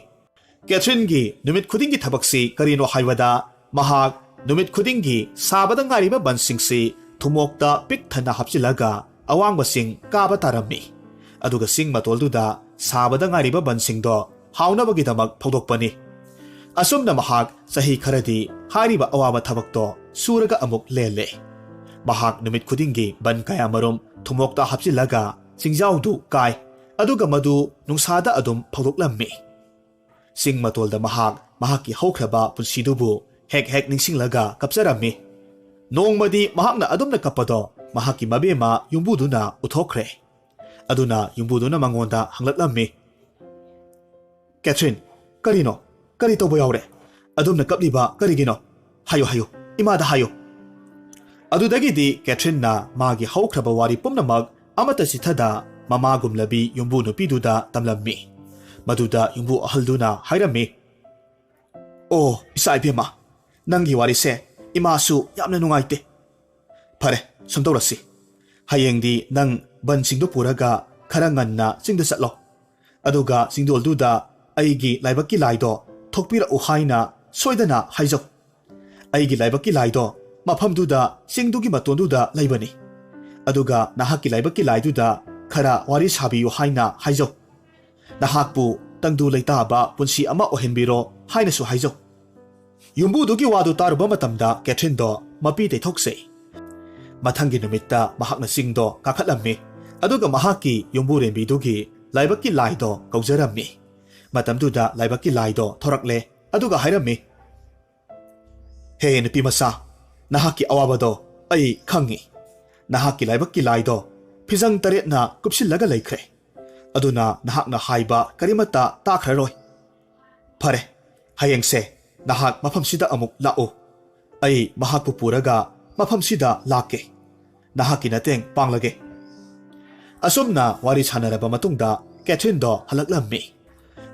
ꯀꯦꯊ꯭ꯔꯤꯟꯒꯤ ꯅꯨꯃꯤꯠ ꯈꯨꯗꯤꯡꯒꯤ ꯊꯕꯛꯁꯤ ꯀꯔꯤꯅꯣ ꯍꯥꯏꯕꯗ, ꯃꯍꯥꯛ ꯅꯨꯃꯤꯠ ꯈꯨꯗꯤꯡꯒꯤ ꯁꯥꯕꯗ ꯉꯥꯏꯔꯤꯕ ꯕꯟꯁꯤꯡꯁꯤ ꯊꯨꯝꯃꯣꯛꯇ ꯄꯤꯛ ꯊꯟꯅ ꯍꯥꯞꯆꯤꯜꯂꯒ ꯑꯋꯥꯡꯕꯁꯤꯡ ꯀꯥꯕ ꯇꯥꯔꯝꯃꯤ꯫ ꯑꯗꯨꯒ ꯆꯤꯡ ꯃꯇꯣꯜꯗꯨꯗ ꯁꯥꯕꯗ ꯉꯥꯏꯔꯤꯕ ꯕꯟꯁꯤꯡꯗꯣ ꯍꯥꯎꯅꯕꯒꯤꯗꯃꯛ ꯐꯧꯗꯣꯛꯄꯅꯤ꯫ ꯑꯁꯨꯝꯅ ꯃꯍꯥꯛ ꯆꯍꯤ ꯈꯔꯗꯤ ꯍꯥꯏꯔꯤꯕ ꯑꯋꯥꯕ ꯊꯕꯛꯇꯣ ꯁꯨꯔꯒ ꯑꯃꯨꯛ ꯂꯦꯜꯂꯦ꯫ ꯃꯍꯥꯛ ꯅꯨꯃꯤꯠ ꯈꯨꯗꯤꯡꯒꯤ ꯕꯟ ꯀꯌꯥꯃꯔꯨꯝ ꯊꯨꯝꯃꯣꯛꯇ ꯍꯥꯞꯆꯤꯜꯂꯒ ꯆꯤꯡꯖꯥꯎꯗꯨ ꯀꯥꯏ, ꯑꯗꯨꯒ ꯃꯗꯨ ꯅꯨꯡꯁꯥꯗ ꯑꯗꯨꯝ ꯐꯧꯗꯣꯛꯂꯝꯃꯤ꯫ ꯆꯤꯡ ꯃꯇꯣꯜꯗ ꯃꯍꯥꯛ ꯃꯍꯥꯛꯀꯤ ꯍꯧꯈ꯭ꯔꯕ ꯄꯨꯟꯁꯤꯗꯨꯕꯨ ꯍꯦꯛ ꯍꯦꯛ ꯅꯤꯡꯁꯤꯡꯂꯒ ꯀꯞꯆꯔꯝꯃꯤ꯫ ꯅꯣꯡꯃꯗꯤ ꯃꯍꯥꯛꯅ ꯑꯗꯨꯝꯅ ꯀꯞꯄꯗꯣ ꯃꯍꯥꯛꯀꯤ ꯃꯕꯦꯝꯃ ꯌꯨꯝꯕꯨꯗꯨꯅ ꯎꯊꯣꯛꯈ꯭ꯔꯦ꯫ ꯑꯗꯨꯅ ꯌꯨꯝꯕꯨꯗꯨꯅ ꯃꯉꯣꯟꯗ ꯍꯪꯂꯛꯂꯝꯃꯤ, "ꯀꯦꯊ꯭ꯔꯤꯟ, ꯀꯔꯤꯅꯣ? ꯀꯔꯤ ꯇꯧꯕ ꯌꯥꯎꯔꯦ? ꯑꯗꯨꯝꯅ ꯀꯞꯂꯤꯕ ꯀꯔꯤꯒꯤꯅꯣ? ꯍꯥꯏꯌꯨ, ꯍꯥꯏꯌꯨ, ꯏꯃꯥꯗ ꯍꯥꯏꯌꯨ꯫" ꯑꯗꯨꯗꯒꯤꯗꯤ ꯀꯦꯊ꯭ꯔꯤꯟꯅ ꯃꯥꯒꯤ ꯍꯧꯈ꯭ꯔꯕ ꯋꯥꯔꯤ ꯄꯨꯝꯅꯃꯛ ꯑꯃꯠꯇ ꯆꯤꯠꯊꯗ ꯃꯃꯥꯒꯨꯝꯂꯕꯤ ꯌꯨꯝꯕꯨ ꯅꯨꯄꯤꯗꯨꯗ ꯇꯝꯂꯝꯃꯤ꯫ ꯃꯗꯨꯗ ꯌꯨꯝꯕꯨ ꯑꯍꯜꯗꯨꯅ ꯍꯥꯏꯔꯝꯃꯤ, "ꯑꯣ, ꯏꯆꯥ ꯏꯕꯦꯝꯃ, ꯅꯪꯒꯤ ꯋꯥꯔꯤꯁꯦ ꯏꯃꯥꯁꯨ ꯌꯥꯝꯅ ꯅꯨꯡꯉꯥꯏꯇꯦ꯫ ꯐꯔꯦ, ꯁꯨꯝ ꯇꯧꯔꯁꯤ꯫ ꯍꯌꯦꯡꯗꯤ ꯅꯪ ꯕꯟꯁꯤꯡꯗꯨ ꯄꯨꯔꯒ ꯈꯔ ꯉꯟꯅ ꯆꯤꯡꯗ ꯆꯠꯂꯣ꯫ ꯑꯗꯨꯒ ꯆꯤꯡꯗꯣꯜꯗꯨꯗ ꯑꯩꯒꯤ ꯂꯥꯏꯕꯛꯀꯤ ꯂꯥꯏꯗꯣ ꯊꯣꯛꯄꯤꯔꯛꯎ ꯍꯥꯏꯅ ꯁꯣꯏꯗꯅ ꯍꯥꯏꯖꯧ꯫ ꯑꯩꯒꯤ ꯂꯥꯏꯕꯛꯀꯤ ꯂꯥꯏꯗꯣ ꯃꯐꯝꯗꯨꯗ, ꯆꯤꯡꯗꯨꯒꯤ ꯃꯇꯣꯟꯗꯨꯗ ꯂꯩꯕꯅꯤ꯫ ꯑꯗꯨꯒ ꯅꯍꯥꯛꯀꯤ ꯂꯥꯏꯕꯛꯀꯤ ꯂꯥꯏꯗꯨꯗ ꯈꯔ ꯋꯥꯔꯤ ꯁꯥꯕꯤꯌꯨ ꯍꯥꯏꯅ ꯍꯥꯏꯖꯧ꯫ ꯅꯍꯥꯛꯄꯨ ꯇꯪꯗꯨ ꯂꯩꯇꯥꯕ ꯄꯨꯟꯁꯤ ꯑꯃ ꯑꯣꯏꯍꯟꯕꯤꯔꯣ ꯍꯥꯏꯅꯁꯨ ꯍꯥꯏꯖꯧ꯫" ꯌꯨꯝꯕꯨꯗꯨꯒꯤ ꯋꯥꯗꯨ ꯇꯥꯔꯨꯕ ꯃꯇꯝꯗ ꯀꯦꯊ꯭ꯔꯤꯟꯗꯣ ꯃꯄꯤ ꯇꯩꯊꯣꯛꯆꯩ꯫ ꯃꯊꯪꯒꯤ ꯅꯨꯃꯤꯠꯇ ꯃꯍꯥꯛꯅ ꯆꯤꯡꯗꯣ ꯀꯥꯈꯠꯂꯝꯃꯤ꯫ ꯑꯗꯨꯒ ꯃꯍꯥꯛꯀꯤ ꯌꯨꯝꯕꯨꯔꯦꯝꯕꯤꯗꯨꯒꯤ ꯂꯥꯏꯕꯛꯀꯤ ꯂꯥꯏꯗꯣ ꯀꯧꯖꯔꯝꯃꯤ꯫ ꯃꯇꯝꯗꯨꯗ ꯂꯥꯏꯕꯛꯀꯤ ꯂꯥꯏꯗꯣ ꯊꯣꯔꯛꯂꯦ꯫ ꯑꯗꯨꯒ ꯍꯥꯏꯔꯝꯃꯤ, "ꯍꯦ ꯅꯨꯄꯤ ꯃꯆꯥ, ꯅꯍꯥꯛꯀꯤ ꯑꯋꯥꯕꯗꯣ ꯑꯩ ꯈꯪꯉꯤ꯫ ꯅꯍꯥꯛꯀꯤ ꯂꯥꯏꯕꯛꯀꯤ ꯂꯥꯏꯗꯣ ꯐꯤꯖꯪ ꯇꯔꯦꯠꯅ ꯀꯨꯞꯁꯤꯜꯂꯒ ꯂꯩꯈ꯭ꯔꯦ꯫ ꯑꯗꯨꯅ ꯅꯍꯥꯛꯅ ꯍꯥꯏꯕ ꯀꯔꯤꯃꯠꯇ ꯇꯥꯈ꯭ꯔꯔꯣꯏ꯫ ꯐꯔꯦ, ꯍꯌꯦꯡꯁꯦ ꯅꯍꯥꯛ ꯃꯐꯝꯁꯤꯗ ꯑꯃꯨꯛ ꯂꯥꯛꯎ꯫ ꯑꯩ ꯃꯍꯥꯛꯄꯨ ꯄꯨꯔꯒ ꯃꯐꯝꯁꯤꯗ ꯂꯥꯛꯀꯦ꯫ ꯅꯍꯥꯛꯀꯤ ꯃꯇꯦꯡ ꯄꯥꯡꯂꯒꯦ꯫ ꯑꯁꯨꯝꯅ ꯋꯥꯔꯤ ꯁꯥꯟꯅꯔꯕ ꯃꯇꯨꯡꯗ ꯀꯦꯊ꯭ꯔꯤꯟꯗꯣ ꯍꯜꯂꯛꯂꯝꯃꯤ꯫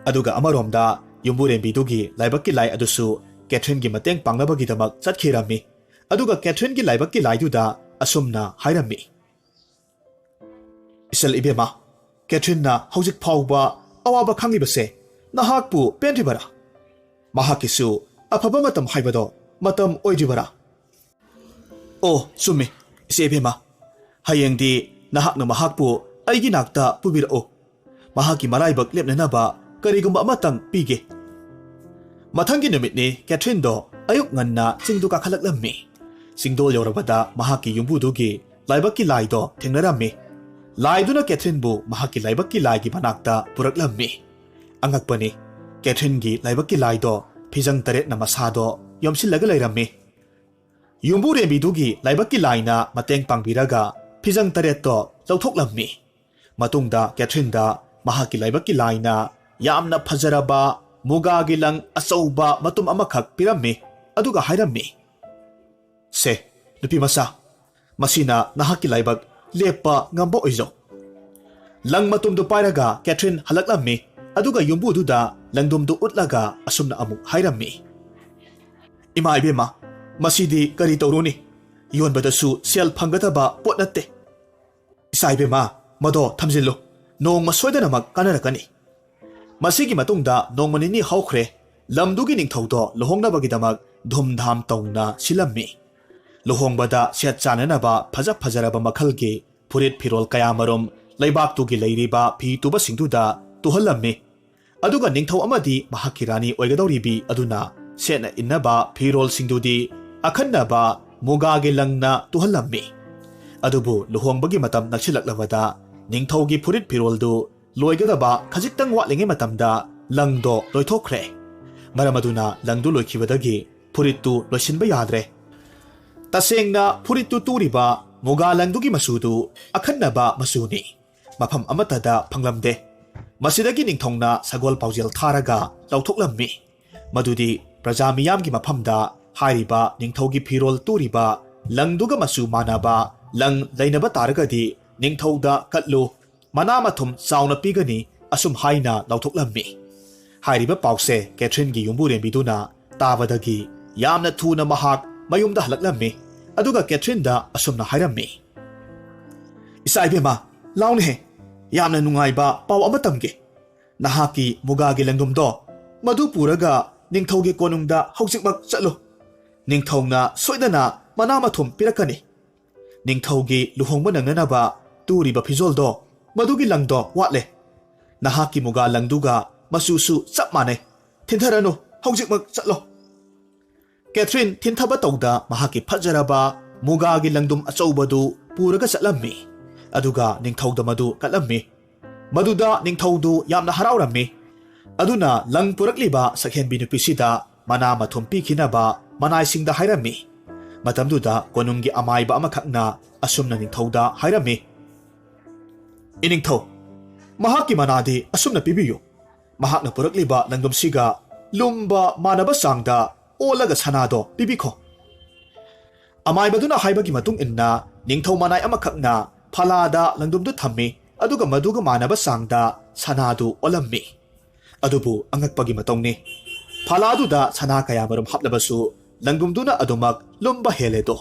ꯑꯗꯨꯒ ꯑꯃꯔꯣꯝꯗ ꯌꯨꯝꯕꯨꯔꯦꯝꯕꯤꯗꯨꯒꯤ ꯂꯥꯏꯕꯛꯀꯤ ꯂꯥꯏ ꯑꯗꯨꯁꯨ ꯀꯦꯊ꯭ꯔꯤꯟꯒꯤ ꯃꯇꯦꯡ ꯄꯥꯡꯅꯕꯒꯤꯗꯃꯛ ꯆꯠꯈꯤꯔꯝꯃꯤ꯫ ꯑꯗꯨꯒ ꯀꯦꯊ꯭ꯔꯤꯟꯒꯤ ꯂꯥꯏꯕꯛꯀꯤ ꯂꯥꯏꯗꯨꯗ ꯑꯁꯨꯝꯅ ꯍꯥꯏꯔꯝꯃꯤ, "ꯏꯆꯜ ꯏꯕꯦꯝꯃ, ꯀꯦꯊ꯭ꯔꯤꯟꯅ ꯍꯧꯖꯤꯛ ꯐꯥꯎꯕ ꯑꯋꯥꯕ ꯈꯥꯡꯂꯤꯕꯁꯦ ꯅꯍꯥꯛꯄꯨ ꯄꯦꯟꯗ꯭ꯔꯤꯕꯔꯥ? ꯃꯍꯥꯛꯀꯤꯁꯨ ꯑꯐꯕ ꯃꯇꯝ ꯍꯥꯏꯕꯗꯣ ꯃꯇꯝ ꯑꯣꯏꯗ꯭ꯔꯤꯕꯔꯥ?" "ꯑꯣ, ꯆꯨꯝꯃꯤ, ꯏꯆꯦ ꯏꯕꯦꯝꯃ꯫ ꯍꯌꯦꯡꯗꯤ ꯅꯍꯥꯛꯅ ꯃꯍꯥꯛꯄꯨ ꯑꯩꯒꯤ ꯅꯥꯛꯇ ꯄꯨꯕꯤꯔꯛꯎ꯫ ꯃꯍꯥꯛꯀꯤ ꯃꯔꯥꯏꯕꯛ ꯂꯦꯞꯅꯅꯕ ꯀꯔꯤꯒꯨꯝꯕ ꯑꯃꯇꯪ ꯄꯤꯒꯦ꯫" ꯃꯊꯪꯒꯤ ꯅꯨꯃꯤꯠꯅꯤ ꯀꯦꯊ꯭ꯔꯤꯟꯗꯣ ꯑꯌꯨꯛ ꯉꯟꯅ ꯆꯤꯡꯗꯨ ꯀꯥꯈꯠꯂꯛꯂꯝꯃꯤ꯫ ꯆꯤꯡꯗꯣꯜ ꯌꯧꯔꯕꯗ ꯃꯍꯥꯛꯀꯤ ꯌꯨꯝꯕꯨꯗꯨꯒꯤ ꯂꯥꯏꯕꯛꯀꯤ ꯂꯥꯏꯗꯣ ꯊꯦꯡꯅꯔꯝꯃꯤ꯫ ꯂꯥꯏꯗꯨꯅ ꯀꯦꯊ꯭ꯔꯤꯟꯕꯨ ꯃꯍꯥꯛꯀꯤ ꯂꯥꯏꯕꯛꯀꯤ ꯂꯥꯏꯒꯤ ꯃꯅꯥꯛꯇ ꯄꯨꯔꯛꯂꯝꯃꯤ꯫ ꯑꯉꯛꯄꯅꯤ, ꯀꯦꯊ꯭ꯔꯤꯟꯒꯤ ꯂꯥꯏꯕꯛꯀꯤ ꯂꯥꯏꯗꯣ ꯐꯤꯖꯪ ꯇꯔꯦꯠꯅ ꯃꯁꯥꯗꯣ ꯌꯣꯝꯁꯤꯜꯂꯒ ꯂꯩꯔꯝꯃꯤ꯫ ꯌꯨꯝꯕꯨꯔꯦꯝꯕꯤꯗꯨꯒꯤ ꯂꯥꯏꯕꯛꯀꯤ ꯂꯥꯏꯅ ꯃꯇꯦꯡ ꯄꯥꯡꯕꯤꯔꯒ ꯐꯤꯖꯪ ꯇꯔꯦꯠꯇꯣ ꯂꯧꯊꯣꯛꯂꯝꯃꯤ꯫ ꯃꯇꯨꯡꯗ ꯀꯦꯊ꯭ꯔꯤꯟꯗ ꯃꯍꯥꯛꯀꯤ ꯂꯥꯏꯕꯛꯀꯤ ꯂꯥꯏꯅ ꯌꯥꯝꯅ ꯐꯖꯔꯕ ꯃꯨꯒꯥꯒꯤ ꯂꯪ ꯑꯆꯧꯕ ꯃꯇꯨꯝ ꯑꯃꯈꯛ ꯄꯤꯔꯝꯃꯤ, ꯑꯗꯨꯒ ꯍꯥꯏꯔꯝꯃꯤ, "ꯁꯦ, ꯅꯨꯄꯤ ꯃꯆꯥ, ꯃꯁꯤꯅ ꯅꯍꯥꯛꯀꯤ ꯂꯥꯏꯕꯛ ꯂꯦꯞꯄ ꯉꯝꯕ ꯑꯣꯏꯖꯧ꯫" ꯂꯪ ꯃꯇꯨꯝꯗꯨ ꯄꯥꯏꯔꯒ ꯀꯦꯊ꯭ꯔꯤꯟ ꯍꯜꯂꯛꯂꯝꯃꯤ, ꯑꯗꯨꯒ ꯌꯨꯝꯕꯨꯗꯨꯗ ꯂꯪꯗꯨꯝꯗꯨ ꯎꯠꯂꯒ ꯑꯁꯨꯝꯅ ꯑꯃꯨꯛ ꯍꯥꯏꯔꯝꯃꯤ, "ꯏꯃꯥ ꯏꯕꯦꯝꯃ, ꯃꯁꯤꯗꯤ ꯀꯔꯤ ꯇꯧꯔꯨꯅꯤ? ꯌꯣꯟꯕꯗꯁꯨ ꯁꯦꯜ ꯐꯪꯒꯗꯕ ꯄꯣꯠ ꯅꯠꯇꯦ꯫" "ꯏꯆꯥ ꯏꯕꯦꯝꯃ, ꯃꯗꯣ ꯊꯝꯖꯤꯜꯂꯨ, ꯅꯣꯡꯃ ꯁꯣꯏꯗꯅꯃꯛ ꯀꯥꯟꯅꯔꯛꯀꯅꯤ꯫" ꯃꯁꯤꯒꯤ ꯃꯇꯨꯡꯗ ꯅꯣꯡꯃ ꯅꯤꯅꯤ ꯍꯧꯈ꯭ꯔꯦ꯫ ꯂꯝꯗꯨꯒꯤ ꯅꯤꯡꯊꯧꯗꯣ ꯂꯨꯍꯣꯡꯅꯕꯒꯤꯗꯃꯛ ꯙꯨꯝꯙꯥꯝ ꯇꯧꯅ ꯁꯤꯜꯂꯝꯃꯤ꯫ ꯂꯨꯍꯣꯡꯕꯗ ꯁꯦꯠ ꯆꯥꯅꯅꯕ ꯐꯖ ꯐꯖꯔꯕ ꯃꯈꯜꯒꯤ ꯐꯨꯔꯤꯠ ꯐꯤꯔꯣꯜ ꯀꯌꯥꯃꯔꯨꯝ ꯂꯩꯕꯥꯛꯇꯨꯒꯤ ꯂꯩꯔꯤꯕ ꯐꯤ ꯇꯨꯕꯁꯤꯡꯗꯨꯗ ꯇꯨꯍꯜꯂꯝꯃꯤ꯫ ꯑꯗꯨꯒ ꯅꯤꯡꯊꯧ ꯑꯃꯗꯤ ꯃꯍꯥꯛꯀꯤ ꯔꯥꯅꯤ ꯑꯣꯏꯒꯗꯧꯔꯤꯕꯤ ꯑꯗꯨꯅ ꯁꯦꯠꯅ ꯏꯟꯅꯕ ꯐꯤꯔꯣꯜꯁꯤꯡꯗꯨꯗꯤ ꯑꯈꯟꯅꯕ ꯃꯨꯒꯥꯒꯤ ꯂꯪꯅ ꯇꯨꯍꯜꯂꯝꯃꯤ꯫ ꯑꯗꯨꯕꯨ ꯂꯨꯍꯣꯡꯕꯒꯤ ꯃꯇꯝ ꯅꯛꯁꯤꯜꯂꯛꯂꯕꯗ ꯅꯤꯡꯊꯧꯒꯤ ꯐꯨꯔꯤꯠ ꯐꯤꯔꯣꯜꯗꯨ ꯂꯣꯏꯒꯗꯕ ꯈꯖꯤꯛꯇꯪ ꯋꯥꯠꯂꯤꯉꯩ ꯃꯇꯝꯗ ꯂꯪꯗꯣ ꯂꯣꯏꯊꯣꯛꯈ꯭ꯔꯦ꯫ ꯃꯔꯝ ꯑꯗꯨꯅ ꯂꯪꯗꯨ ꯂꯣꯏꯈꯤꯕꯗꯒꯤ ꯐꯨꯔꯤꯠꯇꯨ ꯂꯣꯏꯁꯤꯟꯕ ꯌꯥꯗ꯭ꯔꯦ꯫ ꯇꯁꯦꯡꯅ ꯐꯨꯔꯤꯠꯇꯨ ꯇꯨꯔꯤꯕ ꯃꯨꯒꯥ ꯂꯪꯗꯨꯒꯤ ꯃꯆꯨꯗꯨ ꯑꯈꯟꯅꯕ ꯃꯆꯨꯅꯤ꯫ ꯃꯐꯝ ꯑꯃꯠꯇꯗ ꯐꯪꯂꯝꯗꯦ꯫ ꯃꯁꯤꯗꯒꯤ ꯅꯤꯡꯊꯧꯅ ꯁꯒꯣꯜ ꯄꯥꯎꯖꯦꯜ ꯊꯥꯔꯒ ꯂꯧꯊꯣꯛꯂꯝꯃꯤ꯫ ꯃꯗꯨꯗꯤ ꯄ꯭ꯔꯖꯥ ꯃꯤꯌꯥꯝꯒꯤ ꯃꯐꯝꯗ ꯍꯥꯏꯔꯤꯕ ꯅꯤꯡꯊꯧꯒꯤ ꯐꯤꯔꯣꯜ ꯇꯨꯔꯤꯕ ꯂꯪꯗꯨꯒ ꯃꯆꯨ ꯃꯥꯟꯅꯕ ꯂꯪ ꯂꯩꯅꯕ ꯇꯥꯔꯒꯗꯤ ꯅꯤꯡꯊꯧꯗ ꯀꯠꯂꯨ, ꯃꯅꯥ ꯃꯊꯨꯝ ꯆꯥꯎꯅ ꯄꯤꯒꯅꯤ, ꯑꯁꯨꯝ ꯍꯥꯏꯅ ꯂꯧꯊꯣꯛꯂꯝꯃꯤ꯫ ꯍꯥꯏꯔꯤꯕ ꯄꯥꯎꯁꯦ ꯀꯦꯊ꯭ꯔꯤꯟꯒꯤ ꯌꯨꯝꯕꯨꯔꯦꯝꯕꯤꯗꯨꯅ ꯇꯥꯕꯗꯒꯤ ꯌꯥꯝꯅ ꯊꯨꯅ ꯃꯍꯥꯛ ꯃꯌꯨꯝꯗ ꯍꯜꯂꯛꯂꯝꯃꯤ꯫ ꯑꯗꯨꯒ ꯀꯦꯊ꯭ꯔꯤꯟꯗ ꯑꯁꯨꯝꯅ ꯍꯥꯏꯔꯝꯃꯤ, "ꯏꯆꯥ ꯏꯕꯦꯝꯃ, ꯂꯥꯎꯅꯦꯍꯦ, ꯌꯥꯝꯅ ꯅꯨꯡꯉꯥꯏꯕ ꯄꯥꯎ ꯑꯃ ꯇꯝꯒꯦ꯫ ꯅꯍꯥꯛꯀꯤ ꯃꯨꯒꯥꯒꯤ ꯂꯪꯗꯨꯝꯗꯣ ꯃꯗꯨ ꯄꯨꯔꯒ ꯅꯤꯡꯊꯧꯒꯤ ꯀꯣꯅꯨꯡꯗ ꯍꯧꯖꯤꯛꯃꯛ ꯆꯠꯂꯨ꯫ ꯅꯤꯡꯊꯧꯅ ꯁꯣꯏꯗꯅ ꯃꯅꯥ ꯃꯊꯨꯝ ꯄꯤꯔꯛꯀꯅꯤ꯫ ꯅꯤꯡꯊꯧꯒꯤ ꯂꯨꯍꯣꯡꯕ ꯅꯪꯅꯅꯕ ꯇꯨꯔꯤꯕ ꯐꯤꯖꯣꯜꯗꯣ, ꯃꯗꯨꯒꯤ ꯂꯪꯗꯣ ꯋꯥꯠꯂꯦ꯫ ꯅꯍꯥꯛꯀꯤ ꯃꯨꯒꯥ ꯂꯪꯗꯨꯒ ꯃꯆꯨꯁꯨ ꯆꯞ ꯃꯥꯟꯅꯩ꯫ ꯊꯤꯟꯊꯔꯅꯨ, ꯍꯧꯖꯤꯛꯃꯛ ꯆꯠꯂꯣ꯫" ꯀꯦꯊ꯭ꯔꯤꯟ ꯊꯤꯟꯊꯕ ꯇꯧꯗ ꯃꯍꯥꯛꯀꯤ ꯐꯖꯔꯕ ꯃꯨꯒꯥꯒꯤ ꯂꯪꯗꯨꯝ ꯑꯆꯧꯕꯗꯨ ꯄꯨꯔꯒ ꯆꯠꯂꯝꯃꯤ꯫ ꯑꯗꯨꯒ ꯅꯤꯡꯊꯧꯗ ꯃꯗꯨ ꯀꯠꯂꯝꯃꯤ꯫ ꯃꯗꯨꯗ ꯅꯤꯡꯊꯧꯗꯨ ꯌꯥꯝꯅ ꯍꯔꯥꯎꯔꯝꯃꯤ꯫ ꯑꯗꯨꯅ ꯂꯪ ꯄꯨꯔꯛꯂꯤꯕ ꯁꯛꯍꯦꯟꯕꯤ ꯅꯨꯄꯤꯁꯤꯗ ꯃꯅꯥ ꯃꯊꯨꯝ ꯄꯤꯈꯤꯅꯕ ꯃꯅꯥꯏꯁꯤꯡꯗ ꯍꯥꯏꯔꯝꯃꯤ꯫ ꯃꯇꯝꯗꯨꯗ ꯀꯣꯅꯨꯡꯒꯤ ꯑꯃꯥꯏꯕ ꯑꯃꯈꯛꯅ ꯑꯁꯨꯝꯅ ꯅꯤꯡꯊꯧꯗ ꯍꯥꯏꯔꯝꯃꯤ, "ꯏꯅꯤꯡꯊꯧ, ꯃꯍꯥꯛꯀꯤ ꯃꯅꯥꯗꯤ ꯑꯁꯨꯝꯅ ꯄꯤꯕꯤꯌꯨ꯫ ꯃꯍꯥꯛꯅ ꯄꯨꯔꯛꯂꯤꯕ ꯂꯪꯗꯨꯝꯁꯤꯒ ꯂꯨꯝꯕ ꯃꯥꯟꯅꯕ ꯆꯥꯡꯗ ꯑꯣꯜꯂꯒ ꯁꯅꯥꯗꯣ ꯄꯤꯕꯤꯈꯣ꯫" ꯑꯃꯥꯏꯕꯗꯨꯅ ꯍꯥꯏꯕꯒꯤ ꯃꯇꯨꯡ ꯏꯟꯅ ꯅꯤꯡꯊꯧ ꯃꯅꯥꯏ ꯑꯃꯈꯛꯅ ꯐꯂꯥꯗ ꯂꯪꯗꯨꯝꯗꯨ ꯊꯝꯃꯤ, ꯑꯗꯨꯒ ꯃꯗꯨꯒ ꯃꯥꯟꯅꯕ ꯆꯥꯡꯗ ꯁꯅꯥꯗꯨ ꯑꯣꯜꯂꯝꯃꯤ꯫ ꯑꯗꯨꯕꯨ ꯑꯉꯛꯄꯒꯤ ꯃꯇꯧꯅꯤ, ꯐꯂꯥꯗꯨꯗ ꯁꯅꯥ ꯀꯌꯥꯃꯔꯨꯝ ꯍꯥꯞꯂꯕꯁꯨ ꯂꯪꯗꯨꯝꯗꯨꯅ ꯑꯗꯨꯃꯛ ꯂꯨꯝꯕ ꯍꯦꯜꯂꯦꯗꯣ꯫